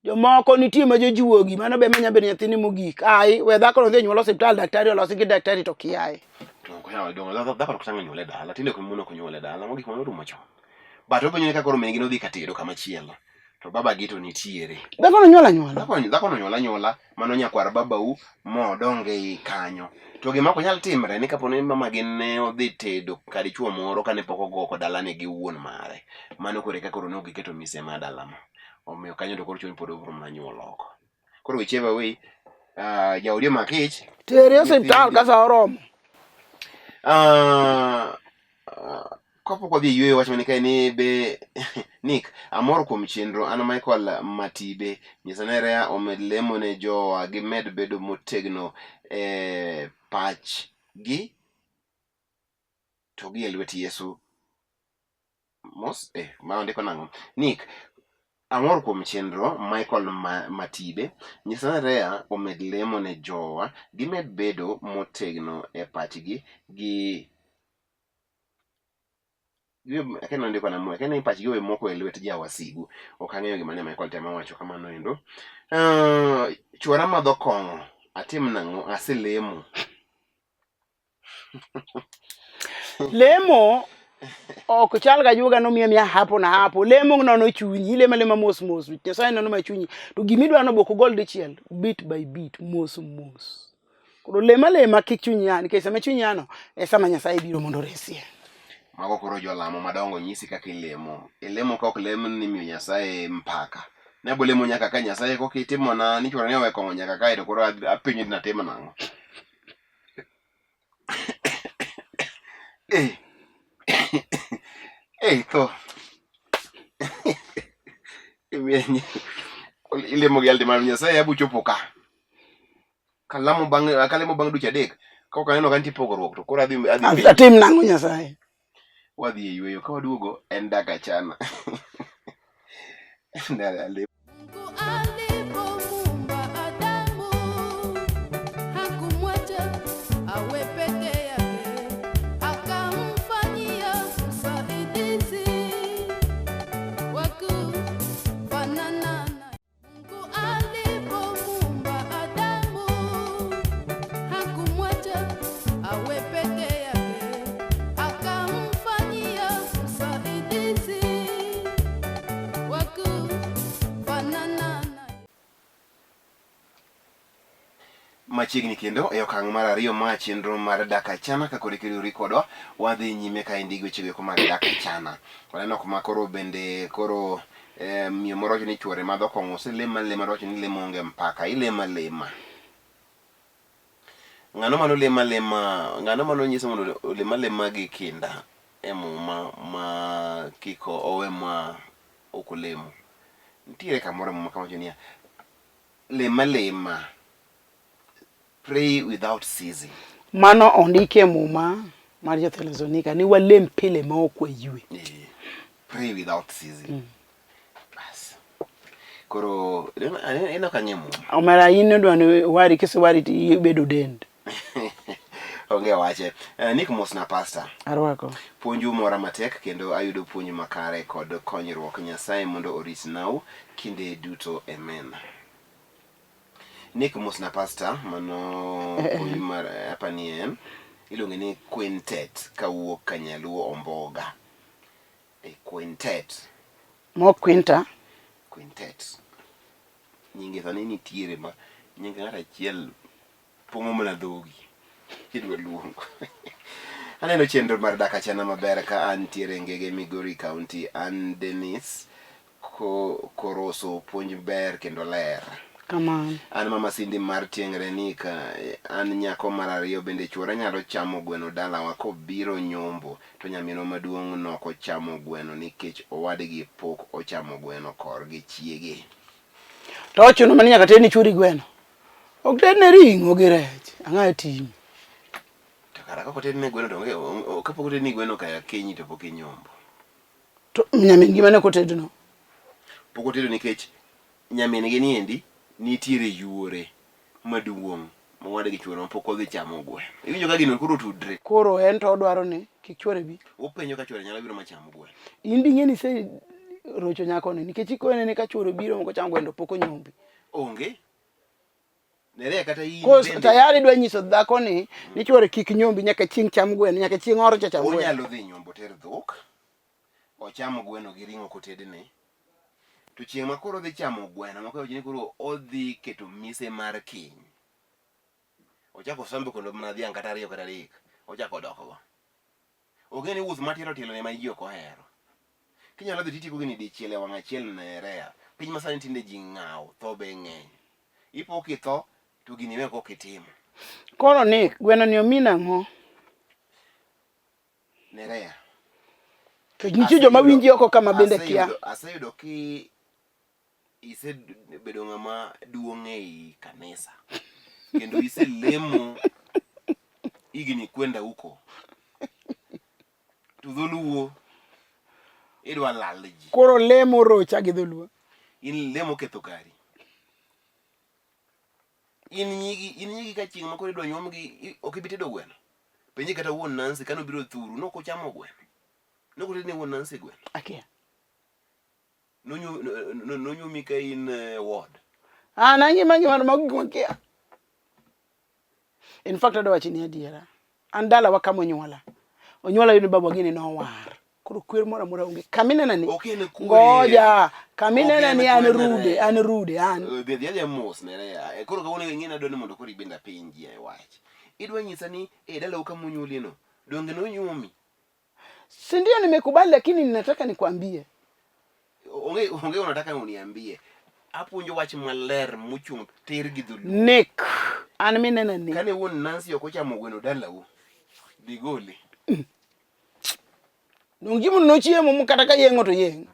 [SPEAKER 2] jomoko nitie ma jojuogi mano be manya bedo nyathini mogik. Ai, we dhako no dhi nyuol osiptal daktari olosi gi daktari to kiaye.
[SPEAKER 1] To ok onyal dongo dhako dhako ok tang' nyuol e dala tinde ok mon ok nyuol e dala mogik mano orumo chon but openjo ni ka koro min gi nodhi ka tedo kama chielo to baba gi to nitiere
[SPEAKER 2] Dhako no nyuol anyuola.
[SPEAKER 1] dhako dhako no nyuol anyuola mano nyakwar babau modong ei kanyo to gima ok nyal timre ni kapo ni mama gi ne odhi tedo ka dichuo moro kane pok ogo oko dalane gi wuon mare mano koro eka koro ne ok giketo mise ma dalano omiyo kanyo to koro chuny pod obiro mana nyuol oko koro whichever way jaodi omak ich
[SPEAKER 2] Tere osiptal ka sa oromo.
[SPEAKER 1] Kapok wadhi e yueyo wach mane kae ni be Nick amor kuom chenro an Michael Matibe nyisa ne Rea omed lemo ne jowa gimed bedo motegno e pachgi to gi e lwet Yesu mos ma ondiko nang'o Nick amor kuom chenro Michael Matibe nyisa ne Rea omed lemo ne jowa gimed bedo motegno e pachgi gi Akia nondiko nang'o akia ni pachgi owe moko e lwet jawasigu ok ang'eyo gima ne Michael temo wacho kamano endo chuora madho kong'o atim nang'o aselemo
[SPEAKER 2] Lemo ok chal ga juoga nomiya miya hapo na hapo. Lemo nono chunyi, ilemo alema mos mos. Nyasaye nono ma chunyi. To gimidwaro no bok ogol dichiel, bit by bit, mos mos. Koro lem alema kik chunyi a nikech sama chunyi ano e sama Nyasaye biro mondo oresie.
[SPEAKER 1] Mago koro jolamo madongo nyisi kaka ilemo. Ilemo ka ok lem ni miyo Nyasaye mpaka. Ne abo lemo nyaka ka Nyasaye koka itimona ni chuora ni owe kong'o nyaka kae to koro apenjo ni natim nang'o. Eh. Eh, tho. Ilemo gi alde mar Nyasaye abo chopo ka. Kalamo bang' kalemo bang' dweche adek ka ok aneno ka nitie pogruok to koro adhi adhi penjo.
[SPEAKER 2] Atim nang'o Nyasaye?
[SPEAKER 1] Wadhi e yueyo ka waduogo en dak achana. Ndalo
[SPEAKER 3] Mungu alipomuumba Adamu hakumwacha awe peke yake, akamfanyia msaidizi wa kufanana naye. Mungu alipomuumba Adamu hakumwacha awe peke yake, akamfanyia msaidizi wa kufanana naye.
[SPEAKER 1] Machiegni kendo e okang' mar ariyo ma chenro mar Dak Achana ka koro ikiriwori kodwa wadhi nyime ka endi gi wechego eko mag Dak Achana. Waneno kuma koro bende koro miyo moro wacho ni chuore madho kong'o oselemo alema to wacho ni lemo onge mpaka ilemo alema. Ng'ano mane olemo alema ng'ano mane onyiso mondo olem alema gi kinda e muma ma kik owe ma ok olemo. Nitiere kamoro e muma kawacho niya lem alema pray without ceasing.
[SPEAKER 2] Mano ondiki e muma mar jo-Thesalonika ni walem pile ma ok wayue.
[SPEAKER 1] Pray without ceasing. Bas. Koro ineno ka ang'e muma.
[SPEAKER 2] Omera in idwa ni wari kisewari to ibedo dend.
[SPEAKER 1] Onge wache. Nick mosna pastor.
[SPEAKER 2] Arwako.
[SPEAKER 1] Puonju mora matek kendo ayudo puonj makare kod konyruok. Nyasaye mondo oritnau kinde duto. Amen. Nick mosna pastor mano puonj mar apani en iluonge ni quintet kawuok Kanyaluo Omboga. E quintet.
[SPEAKER 2] Mok quinta.
[SPEAKER 1] Quintet. Nyinge sani nitiere ma nying ng'at achiel pong'o mana dhogi kidwa luongo. Aneno chenro mar dak achana maber ka antiere Ngege Migori County. An Dennis. Ko, koroso puonj ber kendo ler.
[SPEAKER 2] Kamano.
[SPEAKER 1] An mama Cindy mar tieng' Renika, an nyako mar ariyo bende chuora nyalo chamo gweno dalawa kobiro nyombo to nyaminwa maduong' nokochamo gweno nikech owadgi pok ochamo gweno korgi chiege.
[SPEAKER 2] To ochuno mana ni nyaka tedni chuori gweno. Ok tedne ring'o gi rech. Ang'o e timi?
[SPEAKER 1] To kara kapok otedne gweno to onge kapok otedni gweno kaya kinyi to pok inyombo.
[SPEAKER 2] To nyamin gi mane ok otedno.
[SPEAKER 1] Pok otedo nikech nyamin gi niendi nitiere yuore maduong' ma owadgi chuore ma pok odhi chamo gweno. Iwinjo ka gino koro otudre.
[SPEAKER 2] Koro en to odwaro ni kik chuore bi.
[SPEAKER 1] Openjo ka chuore nyalo biro macham gweno.
[SPEAKER 2] In be ing'e ni ise rocho nyakoni nikech ikone ni ka chuore obiro mok ochamo gweno to pok onyombi.
[SPEAKER 1] Onge. Nerea kata in
[SPEAKER 2] Kos
[SPEAKER 1] bende
[SPEAKER 2] tayari idwa nyiso dhako ni ni chuore kik nyombi nyaka chieng' cham gweno nyaka chieng' oro cha cham gweno.
[SPEAKER 1] onyalo dhi nyombo ter dhok ochamo gweno gi ring'o kotedne to chieng' ma koro odhi chamo gweno ma koro ni koro odhi keto mise mar keny ochako osombe kendo mana dhiang' kata ariyo kata adek ochako odokgo Ong'e ni wuoth matielo tielo ema ji ok ohero. Kinyalo dhi titieko gini dichiel e wang' achiel nerea. Piny masani tinde ji ng'aw, tho be ng'eny. Ipo kitho to gini iwe kok itimo.
[SPEAKER 2] Koro Nick, gweno ni omi nang'o?
[SPEAKER 1] Nerea.
[SPEAKER 2] To nitie joma winji oko kama bende kia.
[SPEAKER 1] Aseyudo ki isebedo ng'ama duong' ei kanisa kendo iselemo higni kwenda huko to dholuo idwa lal ji.
[SPEAKER 2] Koro lemo rocha gi dholuo.
[SPEAKER 1] In lemo ketho kari. In nyigi in nyigi ka chieng' moko idwa nyuomgi ok ibi tedo gweno. Penje kata wuon Nancy kane obiro thuru nok ochamo gweno. Nok otedne wuon Nancy gweno.
[SPEAKER 2] Akia.
[SPEAKER 1] Nonyuomi ka in eh, ward.
[SPEAKER 2] Ah, nangima ngima to mago gik makia. In fact adwa wachoni adiera. An dalawa kama onyuola. Onyuola yudo babwa gini nowar. Koro kwer moro amora onge. Kaminena ni.
[SPEAKER 1] Ok en kwer.
[SPEAKER 2] Ngoja. Kaminena
[SPEAKER 1] Ok
[SPEAKER 2] ni
[SPEAKER 1] en
[SPEAKER 2] an
[SPEAKER 1] kwer
[SPEAKER 2] rude,
[SPEAKER 1] nere.
[SPEAKER 2] an rude an.
[SPEAKER 1] Eh, Dhi dhi adhiya mos nere. Eh, Koro kawuono ing'e ni adwa ni mondo koro ibend apenji e wach. Idwa nyisa ni e dalau kama onyuolieno, donge nonyuomi?
[SPEAKER 2] Si ndio nimekubali, lakini ninataka nikwambie.
[SPEAKER 1] Onge onge unataka uniambie. Apuonjo wach maler mochung' tir gi dholuo.
[SPEAKER 2] Nick, an minena ni.
[SPEAKER 1] Kane wuon Nancy ok ochamo gweno dalau, dhi gole.
[SPEAKER 2] Dong' chiemo nochiemo mo kata ka yeng'o to yeng'.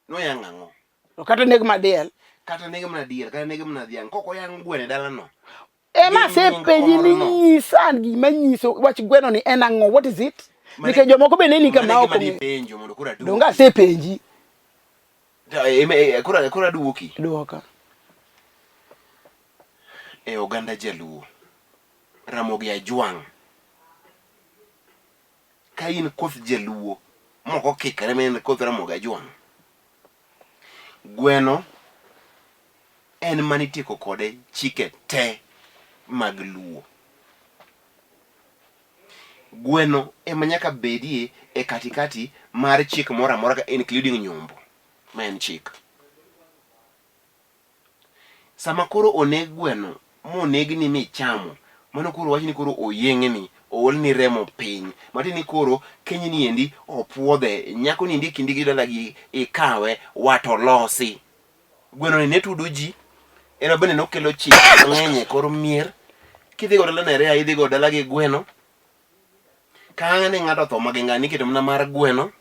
[SPEAKER 1] Noyang' ang'o?
[SPEAKER 2] To kata neg madiel.
[SPEAKER 1] Kata neg mana diel, kata neg mana dhiang'. Kok oyang' gweno e dalano.
[SPEAKER 2] Ema asepenji ni nyisa gima nyiso wach gweno ni en ang'o? What is it? Nikech jomoko be neni kama ok ong'eyo.
[SPEAKER 1] Penjo mondo koro aduoki.
[SPEAKER 2] Donge asepenji?
[SPEAKER 1] Eh, koro koro aduoki.
[SPEAKER 2] Duoka.
[SPEAKER 1] E oganda jaluo, Ramogi Ajwang' ka in koth jaluo mok okikore ma en koth Ramogi Ajwang', gweno en mane itieko kode chike te mag Luo. Gweno ema nyaka bedie e katikati mar chik moro amora including nyombo ma en chik. Sama koro oneg gweno monegni michamo, mano koro wach ni koro oyeng'ni, oolni remo piny. Matiende ni koro keny ni endi opuodhe, nyako ni endi e kindi gi dalagi ikawe wat olosi. Gweno ni ne tudo ji, en bende nokelo chik mang'eny e kor mier. Kidhi go dala Nerea, idhi go dala gi gweno. Ka ne ng'ato otho maginga niketo mana mar gweno.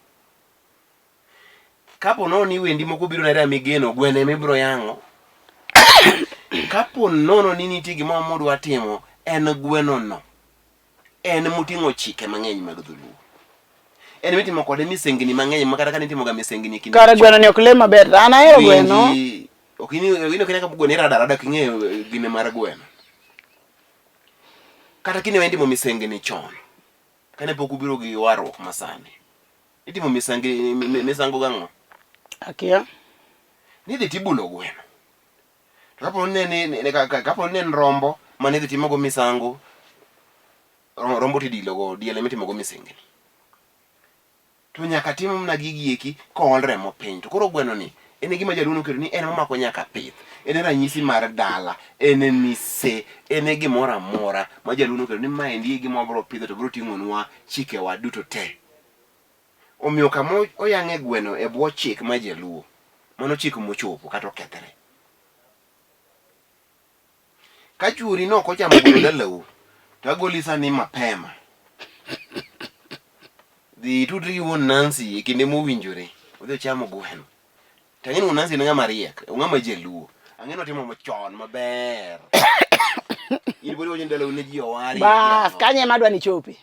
[SPEAKER 1] Kapo nono ni wendi moko biro Nerea migeno, gweno ema ibiro yang'o. Kapo nono ni nitie gimoro mudwa timo, en gweno no. En moting'o chike mang'eny mag dholuo. En mitimo kode misengni mang'eny ma kata ka nitimoga misengni e kinde
[SPEAKER 2] Kare gweno ni ok le maber. To an ahero gweno.
[SPEAKER 1] Winji, ok in ok ka gweno irado arada ok ing'eyo eh, gine mar gweno. Kata kine itimo misengni chon, kane pok ubiro gi warruok masani, itimo misangi, misango gang'o?
[SPEAKER 2] Akia.
[SPEAKER 1] Nidhi tibulo gweno. To kapo ni ne ne kapo ni ne en rombo mane idhi timogo misango, rombo tidilogo, diel ema itimogo misengni. To nyaka tim mana gigi eki kool remo piny. To koro gweno ni en e gima jaluo noketo ni en momako nyaka pith. En e ranyisi mar dala, en e mise, en e gimoro amora ma jaluo noketo ni maendi e gima wabiro pidho to biro ting'onwa chikewa duto te. Omiyo kama oyang'e gweno e bwo chik ma jaluo. Mano chik mochopo kata okethre. Ka chuori no ok ochamo gweno dalau, to agoli sani mapema. Dhi itudri gi wuon Nancy e kinde mowinjore, odhi ocham gweno. To ang'e ni wuon Nancy en ng'ama riek, ong'ama jaluo. Ang'e ni otimo chon maber. In pod iwacho ni dalau ne ji owari.
[SPEAKER 2] Bas, kanye ema adwa ni ichope.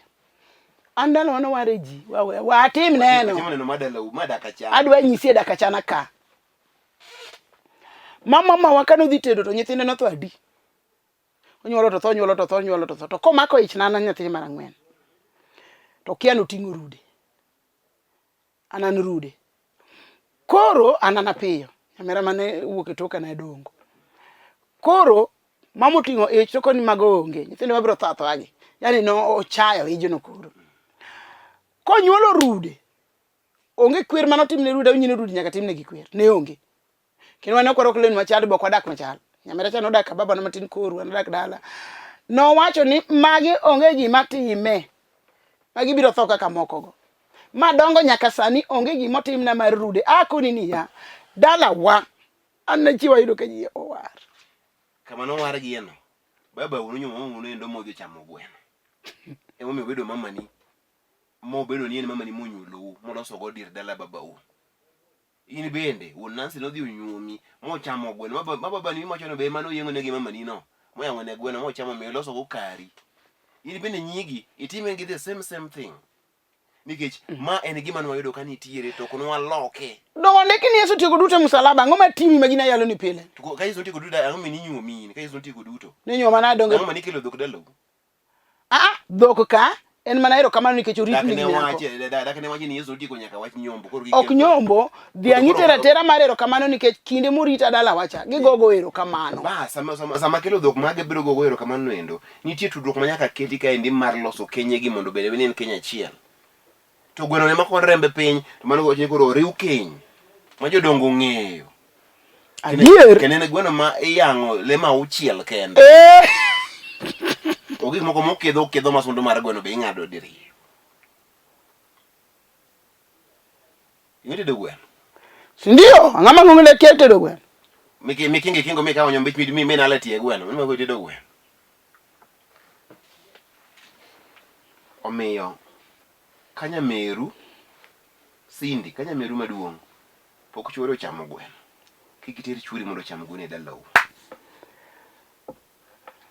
[SPEAKER 2] An dalawa noware ji, watim neno.
[SPEAKER 1] Watimo neno ma dalau, ma dak achana.
[SPEAKER 2] Adwa nyisi e dak achana ka. Ma mamawa ka nodhi tedo to nyithinde notho adi? Onyuolo to tho, onyuolo to tho, onyuolo to tho. To komako ich na an nyathi mar ang'wen. To kia noting'o rude. An an rude. Koro an an apiyo. Nyamera mane wuok e toka ne dongo. Koro mama oting'o ich to koni mago onge. Nyithindo mabiro tho athoa gi. Yani no ochayo ijno koro. Konyuolo rude, onge kwer mane otimne rude, awinjo ni rude nyaka timne gi kwer. Ne onge. Kendo wan ok warwak lewni machal be ok wadak machal. Nyamera cha nodak ka babana matin koru, an adak dala. Nowacho ni magi onge gima time. Magi biro tho kaka mokogo. Ma dongo nyaka sani onge gima otimna mar rude. Akoni niya, dalawa an ne chiwo ayudo ka ji owar.
[SPEAKER 1] Kama nowargieno, baba wuonu nyuomo mama wuonu endo modhi ochamo gweno. Emomiyo obedo mamani, mobedo ni en mamani monyuolou, molosogo dir dala babau. In bende, wuon Nancy nodhi onyuomi, mochamo gweno, ma ma babani miwacho no be ema noyeng'one gi mamani no, moyang'one gweno mochamo mi olosogo kari. In bende nyigi, itime gi the same same thing. Nikech ma en gima nwayudo ka nitiere to ok nwaloke.
[SPEAKER 2] Dongo ondiki ni Yesu otieko duto e musalaba, ang'o matimi ma gini ayalo ni pile?
[SPEAKER 1] To ka Yesu notieko duto, ang'o mi ninyuomi in? Ka Yesu notieko duto.
[SPEAKER 2] Ninyuoma nade donge?
[SPEAKER 1] Ang'o ma nikelo dhok dalau?
[SPEAKER 2] Ah, dhok ka en mana erokamano nikech orit
[SPEAKER 1] Dak
[SPEAKER 2] ni
[SPEAKER 1] ne
[SPEAKER 2] nyako.
[SPEAKER 1] wache, dak ne wache ni Yesu otieko nyaka wach nyombo. Koro
[SPEAKER 2] Ok
[SPEAKER 1] gikel-
[SPEAKER 2] nyombo, dhiang'
[SPEAKER 1] Koro-
[SPEAKER 2] itero atera mar erokamano nikech kinde morita dala wacha, gigogo erokamano.
[SPEAKER 1] Ba, sama, sama, sama kelo dhok mage biro gogo erokamano endo, nitie tudruok ma nyaka keti kaendi mar loso kenyegi mondo obed ni en keny achiel. To gweno ne mako rembe piny, to mano wacho ni koro oriw keny ma jodongo ong'eyo.
[SPEAKER 2] Adier.
[SPEAKER 1] Kendo en gweno ma iyang'o le ma auchiel kende.
[SPEAKER 2] Eh.
[SPEAKER 1] To gik moko mokidho okidho ma sundo mar gweno be ing'ado diriyo. Ing'e tedo gweno?
[SPEAKER 2] Si ndio? Ang'ama ng'onge ne kia tedo gweno?
[SPEAKER 1] Miki mikingi kingo mikawo nyombich mi mi minale tie gweno. Mano mago tedo gweno. Omiyo ka nyameru Cindy, ka nyameru maduong' pok chuore ochamo gweno, kik iter chuori mondo ocham gweno e dalau.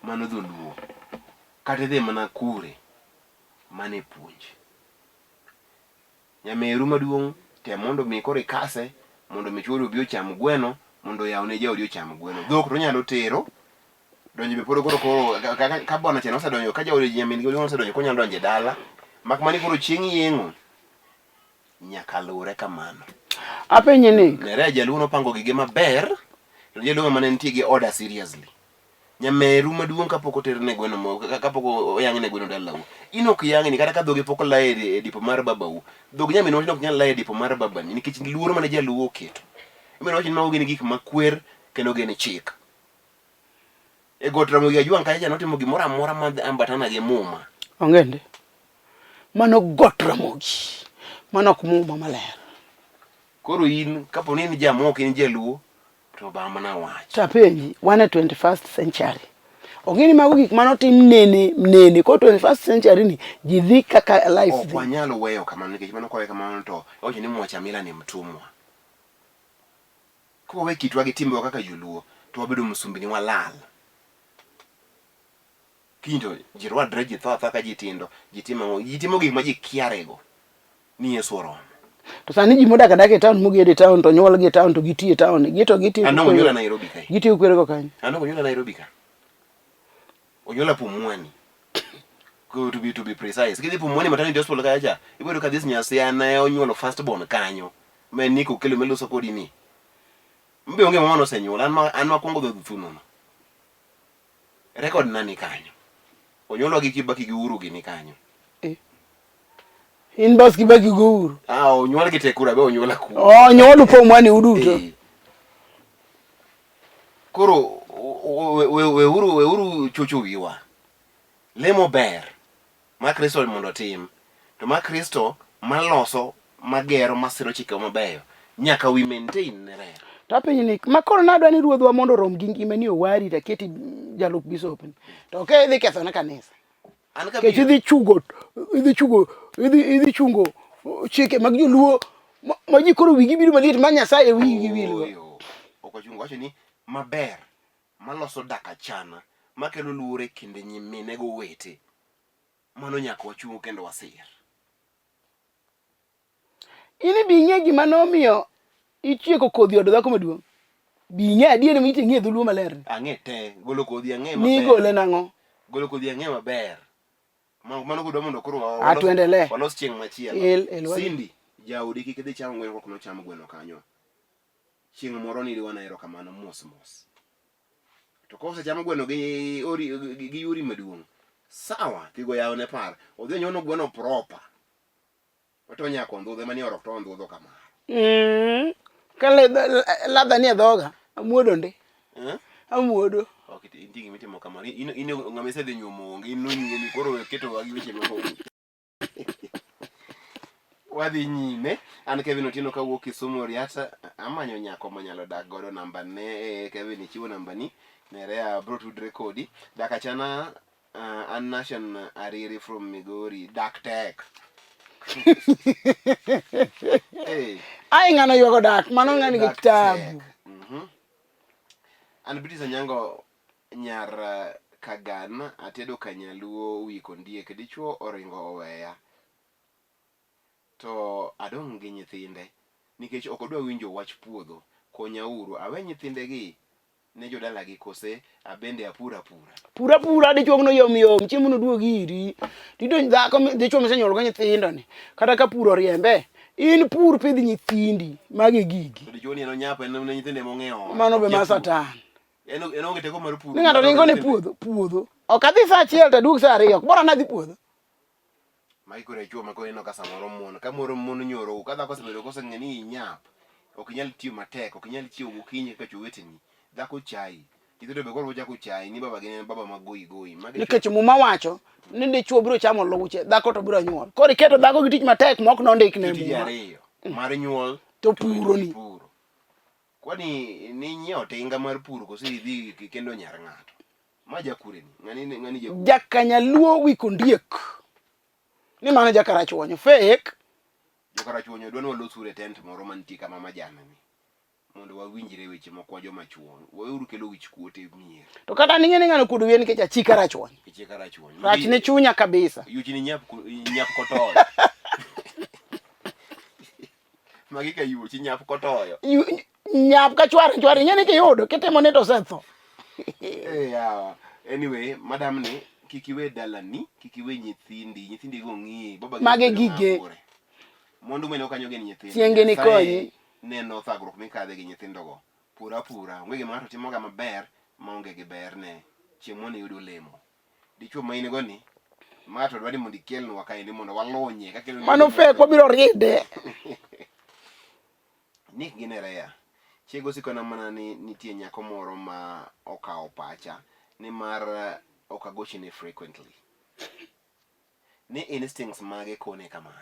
[SPEAKER 1] Mano dholuo. Kata idhi mana kure, mano e puonj. Nyameru maduong' tem mondo mi koro ikase mondo mi chuori obi ocham gweno mondo oyaw ne jaodi ocham gweno. Dhok to onyalo tero donjo be pod koro koro ka, ka, ka bwana cha nosedonjo ka jaode nyamin gi maduong' nosedonjo konyalo donjo e dala mak mana ni koro chieng' yeng'o nyaka luwre kamano.
[SPEAKER 2] Apenje ni
[SPEAKER 1] Nerea jaluo nopango gige maber to jaluo mane nitie gi order seriously. Nyameru maduong' kapok oterne gweno mo kapok oyang'ne gweno dalau. In ok yang'ni kata ka dhoge pok olaye e e dipo mar babau. Dhog nyamin wach ok nyal laye e dipo mar babani nikech luoro mane jaluo oketo. Emomiyo wacho ni mago gin gik makwer kendo gin chik. E got Ramogi Ajwang' kacha cha notimo gimoro amora ma ambatana gi muma.
[SPEAKER 2] Onge ndi. Mano got Ramogi. Mano ok muma maler.
[SPEAKER 1] Koro in kapo ni in jamuo ok in jaluo to ba mana wach.
[SPEAKER 2] To apenji, wan e 21st century. Ong'e ni mago gik mane otim nene nene. Koro 21st century ni ji dhi kaka life
[SPEAKER 1] Ok
[SPEAKER 2] dhi.
[SPEAKER 1] wanyal weyo kamano nikech mano kowe kamano to iwacho ni mwacha mila ni mtumwa. Ka wawe kitwa gi timbewa kaka joluo to wabedo msumbini walal. Kiny to ji rwadre ji tho athoa ka ji tindo, ji timo ang'o? Ji timo gik ma ji kiarego ni Yesu oromo.
[SPEAKER 2] To sani ji modak adaka e town mogedo e town to onyuolgi e town to giti e town. Gi to gitiyo
[SPEAKER 1] An onyuola Nairobi kae.
[SPEAKER 2] Gitiyo kwerego kanyo.
[SPEAKER 1] An ok onyuola Nairobi ka. Onyuola Pumwani. To be precise. Kidhi Pumwani Maternity Hospital kacha cha, ibiro yudo ka this Nyasia ne onyuolo first born kanyo. Ma en Nick Okello miloso kodi ni. Mbe onge mama nosenyuol, an ma an makwongo dhodho thuno no. Record na ni kanyo. Onyuolwa gi Kibaki gi Uhuru gi ni kanyo.
[SPEAKER 2] Eh. In bas Kibaki go Uhuru.
[SPEAKER 1] Ah, onyuol gi Tekura be onyuola kuro.
[SPEAKER 2] Oh, onyuolu Pumwani uduto.
[SPEAKER 1] Eh. Koro weuru weuru chocho wiwa. Lemo ber ma Kristo mondo otim. To ma Kristo maloso, magero, masiro chike mabeyo nyaka we maintain ne ler.
[SPEAKER 2] To apenji ni ma koro nadwa ni ruodhwa mondo orom gi ngimani owari to aketi jalup bishop ni. To ok idhi ketho ne kanisa.
[SPEAKER 1] An ka
[SPEAKER 2] Nikech idhi chugo idhi chugo idhi idhi chungo chike mag joluo ma, ma ji koro wigi biro maliet ma Nyasaye wigi wilgo.
[SPEAKER 1] Ooyo. Ok ochungo wacho ni maber maloso dak achana makelo luor e kind nyimine gowete mano nyaka wachung kendo wasir.
[SPEAKER 2] In bi ing'e gima nomiyo ichieko kodhi od dhako maduong'. Bi ing'e adier mi ing'e dholuo maler.
[SPEAKER 1] Ang'e te golo kodhi ang'e maber.
[SPEAKER 2] Ni gole nang'o?
[SPEAKER 1] Golo kodhi ang'e maber. Mano kudwa mondo koro
[SPEAKER 2] ah, tuendelee.
[SPEAKER 1] Walos chieng' machielo.
[SPEAKER 2] El, el,
[SPEAKER 1] Cindy, jaodi kik idhi cham gweno kok nocham gweno kanyo. Chieng' moro ni riwana erokamano mos mos. To kosecham gweno gi ori gi yuri maduong', sawa, tigo yawo ne par. Odhi onyono gweno proper. Oto nyako ondhudhe manie orok to ondhudho kamano.
[SPEAKER 2] Ka ladha nie dhoga, amuodo ndi.
[SPEAKER 1] Eh?
[SPEAKER 2] Amuodo.
[SPEAKER 1] Ok, intie gima itimo kamano. In in ng'ama isedhi nyuomo onge, in nonyuomi koro ketowa gi weche ma onge. Wadhi nyime. An Kevin Otieno kawuok Kisumu Riata, amanyo nyako manyalo dak godo namba ne eh, Kevin ichiwo namba ni Nerea bro tudre kodi. Dak achana an Nation Ariri from Migori. Dak tek. Hey.
[SPEAKER 2] Ai ng'ano ywago dak, mano ng'ani gi
[SPEAKER 1] Dak
[SPEAKER 2] tabu.
[SPEAKER 1] tek. Mhm. An British Anyango nyar Kagan atedo kanyaluo wi kondiek dichuo oringo oweya to adong' gi nyithinde nikech ok odwa winjo wach puodho konya uru awe nyithinde gi ne jodalagi kose abende apur apura.
[SPEAKER 2] Pur apura dichuo no yom yom chiemo no duog iri. Tidonj dhako dichuo misenyuolo go nyithindo ni kata ka pur oriembe in pur pidh nyithindi magi gigi.
[SPEAKER 1] To dichuo ni en onyap en ne nyithinde mong'eyo.
[SPEAKER 2] Mano be ma satan.
[SPEAKER 1] En en onge teko mar puro.
[SPEAKER 2] Ni ng'ato ringo ne puodho, puodho. Ok adhi saa achiel to aduog saa ariyo. Ok bora nadhi puodho.
[SPEAKER 1] Magi koro e chwo ma koro ineno ka samoro mon, ka moro mon nyoro, ka dhako osebedo koseng'e ni inyap, ok inyal tiyo matek, ok inyal chiewo gokinyi kaka chwo weteni. Dhako chayi. Nyithindo be koro chako chayi ni baba gi en baba ma goyi goyi. Magi chwo
[SPEAKER 2] Nikech muma wacho ni dichuo biro chamo luche, dhako to biro nyuol. Koro iketo dhako gi tich matek ma ok nondik ne
[SPEAKER 1] tije
[SPEAKER 2] muma.
[SPEAKER 1] ariyo mar nyuol
[SPEAKER 2] To puro ni.
[SPEAKER 1] puro. Kwani ninyiewo tinga mar puro koso idhi kendo nyar ng'ato? Ma jakure ni? Ng'ani ng'ani jakure.
[SPEAKER 2] Jakanyaluo wi kondiek. Ni mano jakarachuonyo. Fake.
[SPEAKER 1] Jokarachuonyo dwa ni walos uru e tent moro mantie kama majan ni. Mondo wawinjre weche moko wa joma chuo. Weuru kelo wich kuot e mier.
[SPEAKER 2] To kata ning'e ni ng'ano kuodo wiye nikech achika rachuonyo.
[SPEAKER 1] Ichika rachuonyo.
[SPEAKER 2] Rach ne chunya kabisa.
[SPEAKER 1] Yuchi ni nyap nyap kotoyo. Magi ka yuochi nyap kotoyo.
[SPEAKER 2] Nyap ka chware chware ing'e ni kiyudo kitimo ni to osetho.
[SPEAKER 1] Eh, yawa. Anyway, madam ni kik iwe dalani, kik iwe nyithindi, nyithindi go ng'iyi. Baba gi
[SPEAKER 2] Mage
[SPEAKER 1] bedo
[SPEAKER 2] gige.
[SPEAKER 1] ng'ama kure. Mwandu mane okanyo gin nyithindo.
[SPEAKER 2] Chienge ni
[SPEAKER 1] Nyasaye
[SPEAKER 2] konyi.
[SPEAKER 1] Neno thagruok mikadhe gi nyithindogo. Pur apura. Onge gima ng'ato timoga maber maonge gi berne. Chieng' moro niyud olemo. Dichuo ma in go ni, ma to dwa ni mondo ikelnwa kaendi mondo walunye kakelo
[SPEAKER 2] Mano fek wabiro ride.
[SPEAKER 1] Nick gi Nerea. Chiego osikona mana ni nitie nyako moro ma okawo pacha nimar ok agochne frequently. Ni instincts mage kone kamano.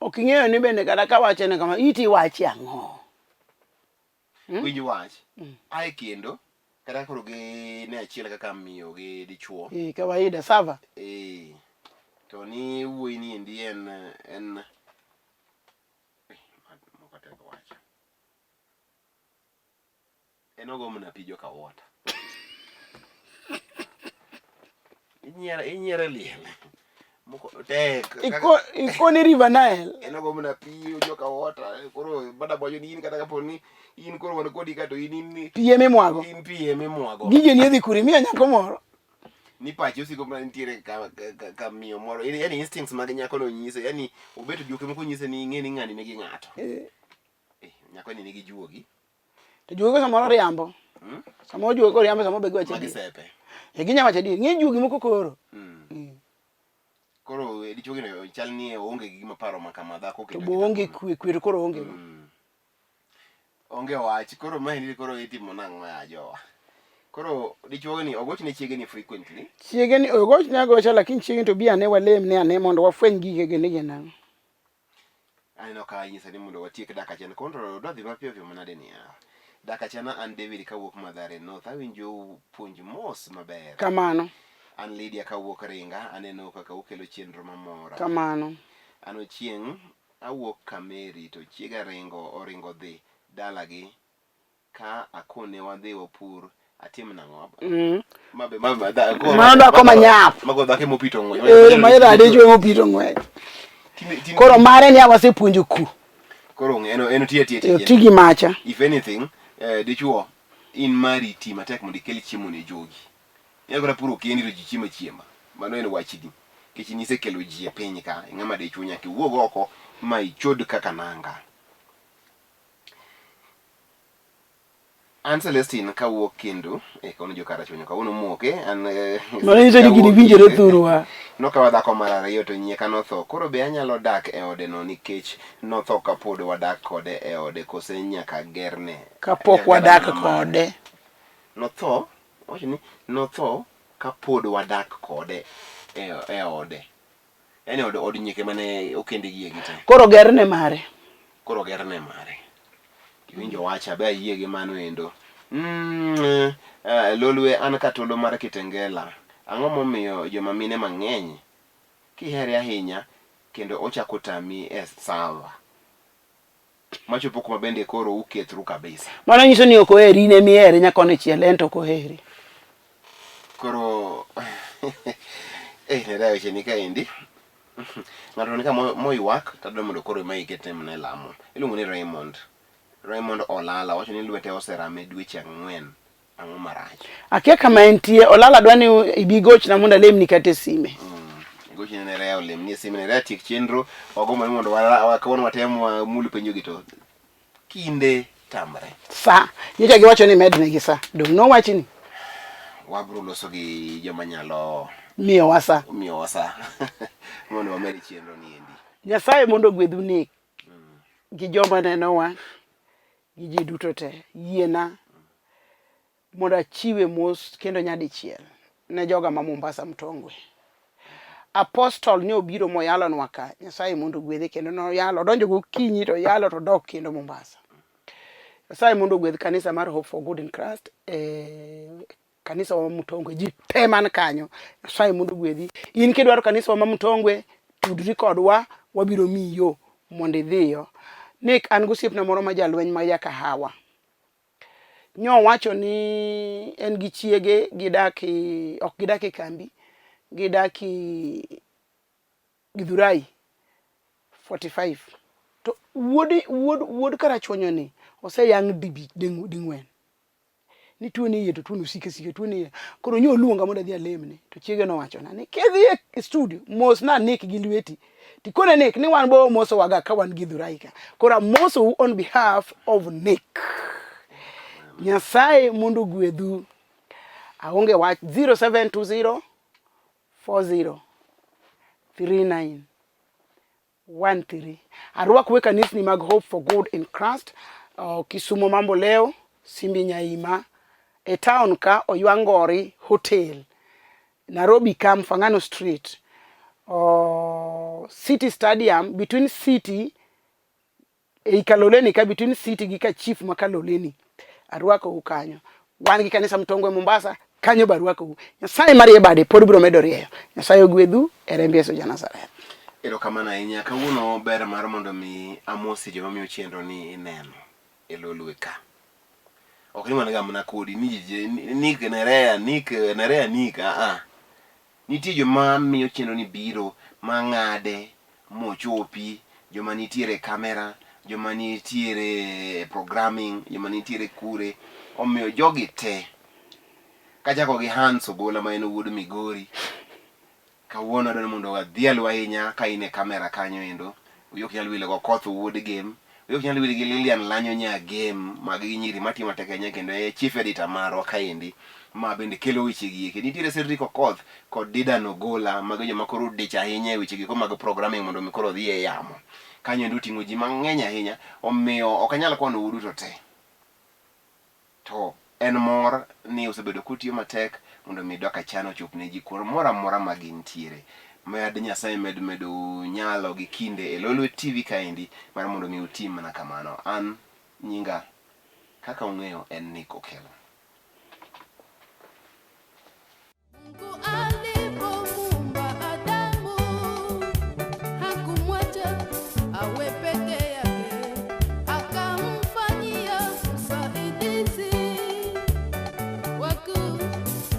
[SPEAKER 2] Ok ing'eyo ni bende kata kawache ne kama iti iwache ang'o?
[SPEAKER 1] Winj wach. Ae kendo kata koro gi ne achiel kaka miyo gi dichuo.
[SPEAKER 2] Eh, kawaida sava.
[SPEAKER 1] Eh. To ni wuoyi ni endi en en eh, moko tek wacho. En ogo mana pi joka water. Inyiero inyiero liel. Moko tek.
[SPEAKER 2] Iko ikoni River Nile.
[SPEAKER 1] En ogo mana pi joka water. Koro bada bojo ni in kata kapo ni in koro wan kodi ka to in in
[SPEAKER 2] Pi emimwago.
[SPEAKER 1] in pi emimwago.
[SPEAKER 2] Gige ni idhi kure miyo nyako moro.
[SPEAKER 1] Ni pache osiko mana nitiere ka, ka, ka, ka miyo moro. Yani instincts mag nyako no nyise. Yani obet juoke moko nyise ni ing'e ni ng'ani nigi ng'ato.
[SPEAKER 2] Eh.
[SPEAKER 1] Eh, nyako ni nigi juogi.
[SPEAKER 2] To juogi samoro riambo. Samoro juogi koriambo samoro be giwacho
[SPEAKER 1] Magi
[SPEAKER 2] adier.
[SPEAKER 1] sepe.
[SPEAKER 2] Eh, ginya wacho adier. Ng'eny juogi moko koro.
[SPEAKER 1] Koro dichuogi no chal ni oonge gi gima paro ma kama dhako
[SPEAKER 2] To
[SPEAKER 1] keto
[SPEAKER 2] bo onge kwe, kwe to koro onge go.
[SPEAKER 1] Onge wach. Koro maendi koro itimo nang'o ya jowa? Koro dichuogi ni ogoch ne chiege ni frequently.
[SPEAKER 2] Chiege ni ogochne agocha lakini chiege to bi ane walem ne ane mondo wafweny gige gi ni gin ang'o.
[SPEAKER 1] Aneno ka inyisa ni mondo watiek dak achiel. Control dwa dhi mapiyo piyo manade niya. Dakachana an David kawuok Mathare North. Awinjo puonj mos maber.
[SPEAKER 2] Kamano.
[SPEAKER 1] An Lydia kawuok Ringa, aneno kaka ukelo chenro mamora.
[SPEAKER 2] Kamano.
[SPEAKER 1] An Ochieng' awuok Kameri to chiega ringo oringo dhi dalagi ka akone wadhi wapur atim nang'o? Mabe mabe dhako.
[SPEAKER 2] Mano dhako manyap.
[SPEAKER 1] Mago dhako mopito ng'wech.
[SPEAKER 2] Eh, ma ida dichwo mopito ng'wech. Koro mare ni awasepuonjo ku.
[SPEAKER 1] Koro en en tiyo tiyo tiyo.
[SPEAKER 2] Ti gi macha.
[SPEAKER 1] If anything, eh, dichuo in mari ti matek mondo ikel chiemo ne jogi. Inyalo kata puro kendi to ji chiemo achiema. Mano en wachni. Nikech in isekelo ji e piny ka, ing'ama dichuo nyaka iwuog oko ma ichod kaka nanga. An Celestine kawuok Kendu, eh, kawuono jo Karachuonyo kawuono moke, an eh,
[SPEAKER 2] Mano nyiso ni gini
[SPEAKER 1] kawuok
[SPEAKER 2] winjore
[SPEAKER 1] Kendu.
[SPEAKER 2] thurwa.
[SPEAKER 1] Nokawa dhako mar ariyo to nyieka notho. Koro be anyalo dak e ode no nikech notho kapod wadak kode e ode kose nyaka gerne?
[SPEAKER 2] Kapok
[SPEAKER 1] Nyaka
[SPEAKER 2] wadak
[SPEAKER 1] gerne mare.
[SPEAKER 2] kode.
[SPEAKER 1] Notho, owacho ni notho kapod wadak kode e, e ode. Yaani od, od nyieke mane okende gi gi te.
[SPEAKER 2] Koro gerne mare.
[SPEAKER 1] Koro gerne mare. Iwinjo wacha be ayie gi mano endo. Lolwe an katolo mar Kitengela. Ang'o momiyo joma mine mang'eny kihere ahinya kendo ochako tami e sawa machopo kuma bende koro ukethru kabisa.
[SPEAKER 2] Mano nyiso ni ok oheri, in ema ihere nyaka konchiel, en to ok oheri.
[SPEAKER 1] Koro eh ne weche ni kaendi. Ng'ato ni ka moywak to adwa mondo koro ema iketne mana e lamo. Iluongo ni Raymond. Raymond Olala wacho ni lwete oserame dweche ang'wen. Ang'o marach?
[SPEAKER 2] Akia kama entie, Olala dwa ni ibi gochna mondo alemni kata e sime.
[SPEAKER 1] Gochne ne Rea olemni e sime ne Rea tiek chenro. Wagombo ni mondo kawuono watem wamul penjo gi to kinde tamre.
[SPEAKER 2] Sa, nyocha giwacho ni mednegi sa. Dong' nowachni?
[SPEAKER 1] Wabro loso gi joma nyalo
[SPEAKER 2] miyowa sa.
[SPEAKER 1] Miyowa sa. Mondo wamed chenro ni endi.
[SPEAKER 2] Nyasaye mondo ogwedhu Nick gi joma nenowa gi ji duto te. Yiena mondo achiwe mos kendo nyadichiel ne joga ma Mombasa Mtongwe. Apostle ne obiro moyalonwa ka, Nyasaye mondo ogwedhe kendo noyalo, odonjo gokinyi to oyalo to odok kendo Mombasa. Nyasaye mondo ogwedh kanisa mar Hope for Good in Christ e kanisa wa Mtongwe, ji te man kanyo. Nyasaye mondo ogwedhi. In kidwaro kanisa wa ma Mtongwe, tudri kodwa, wabiro miyi yo mondo idhiyo. Nick, an gosiepna moro ma jalweny ma ja Kahawa. Nyowacho ni en gi chiege gidak ok gidak e kambi, gidak Githurai 45. To wuod, wuod, wuod Karachuonyo ni oseyang' ding'wen. Ni tuo ni iye to tuo ni osiko asika, tuo ni iye. Koro nyo oluonga mondo adhi alemne. To chiege nowachona ni kidhi e studio, mosna Nick gi lweti. Tikone Nick ni wan bo mosowaga ka wan Githurai ka. Koro amosou on behalf of Nick. Nyasaye mondo ogwedhu. Aonge wach 0720 40 39 13. Arwakou e kanisni mag Hope for Good in Christ, Kisumo Mambo Leo, Simbi Nyaima, e town ka Oywangori Hotel, Nairobi ka Mfangano Street, City Stadium, between City ei Kaloleni ka between City gi ka chief ma Kaloleni. Arwakou kanyo. Wan gi kanisa Mtongwe Mombasa, kanyo be arwakou. Nyasaye marie bade pod biro medo rieyo. Nyasaye ogwedhu e remb Yesu ja Nazareth.
[SPEAKER 1] Erokamano ahinya. Kawuono ber mar mondo mi amosi joma miyo chenro ni ineno e Lolwe ka. Ok ni mana ga mana kodi ni Nick Nerea, Nick Nerea Nick, ah ah. Nitie joma miyo chenro ni biro ma ng'ade mochopi, joma nitiere e camera, joma nitiere e programming, joma nitiere kure. Omiyo jogi te, kachako gi Hans Ogola ma en wuod Migori, kawuono adwaro ni mondo adhialu ahinya ka in e camera kanyo endo. Wiyi ok nyal wil gi Okoth wuod Gem, wiyi ok nyal wil gi Lilian Lanyo nya Gem, magi gi nyiri matiyo matek ahinya kendo e chief editor marwa kaendi ma bende kelo weche gi eki. Nitiere Cedric Okoth kod Didan Ogola, mago joma koro odich ahinya e weche gi mag programming mondo mi koro odhi e yamo. Kanyo endo oting'o ji mang'eny ahinya, omiyo ok anyal kwanou duto te. To en mor ni osebedo kutiyo matek mondo mi Dok Achan ochop ne ji kumoro amora ma gintiere. Mad Nyasaye med medou nyalo gi kinde e Lolwe TV kaendi mar mondo mi utim mana kamano. An nyinga. Kaka ung'eyo en Nick Okello.
[SPEAKER 3] Mungu.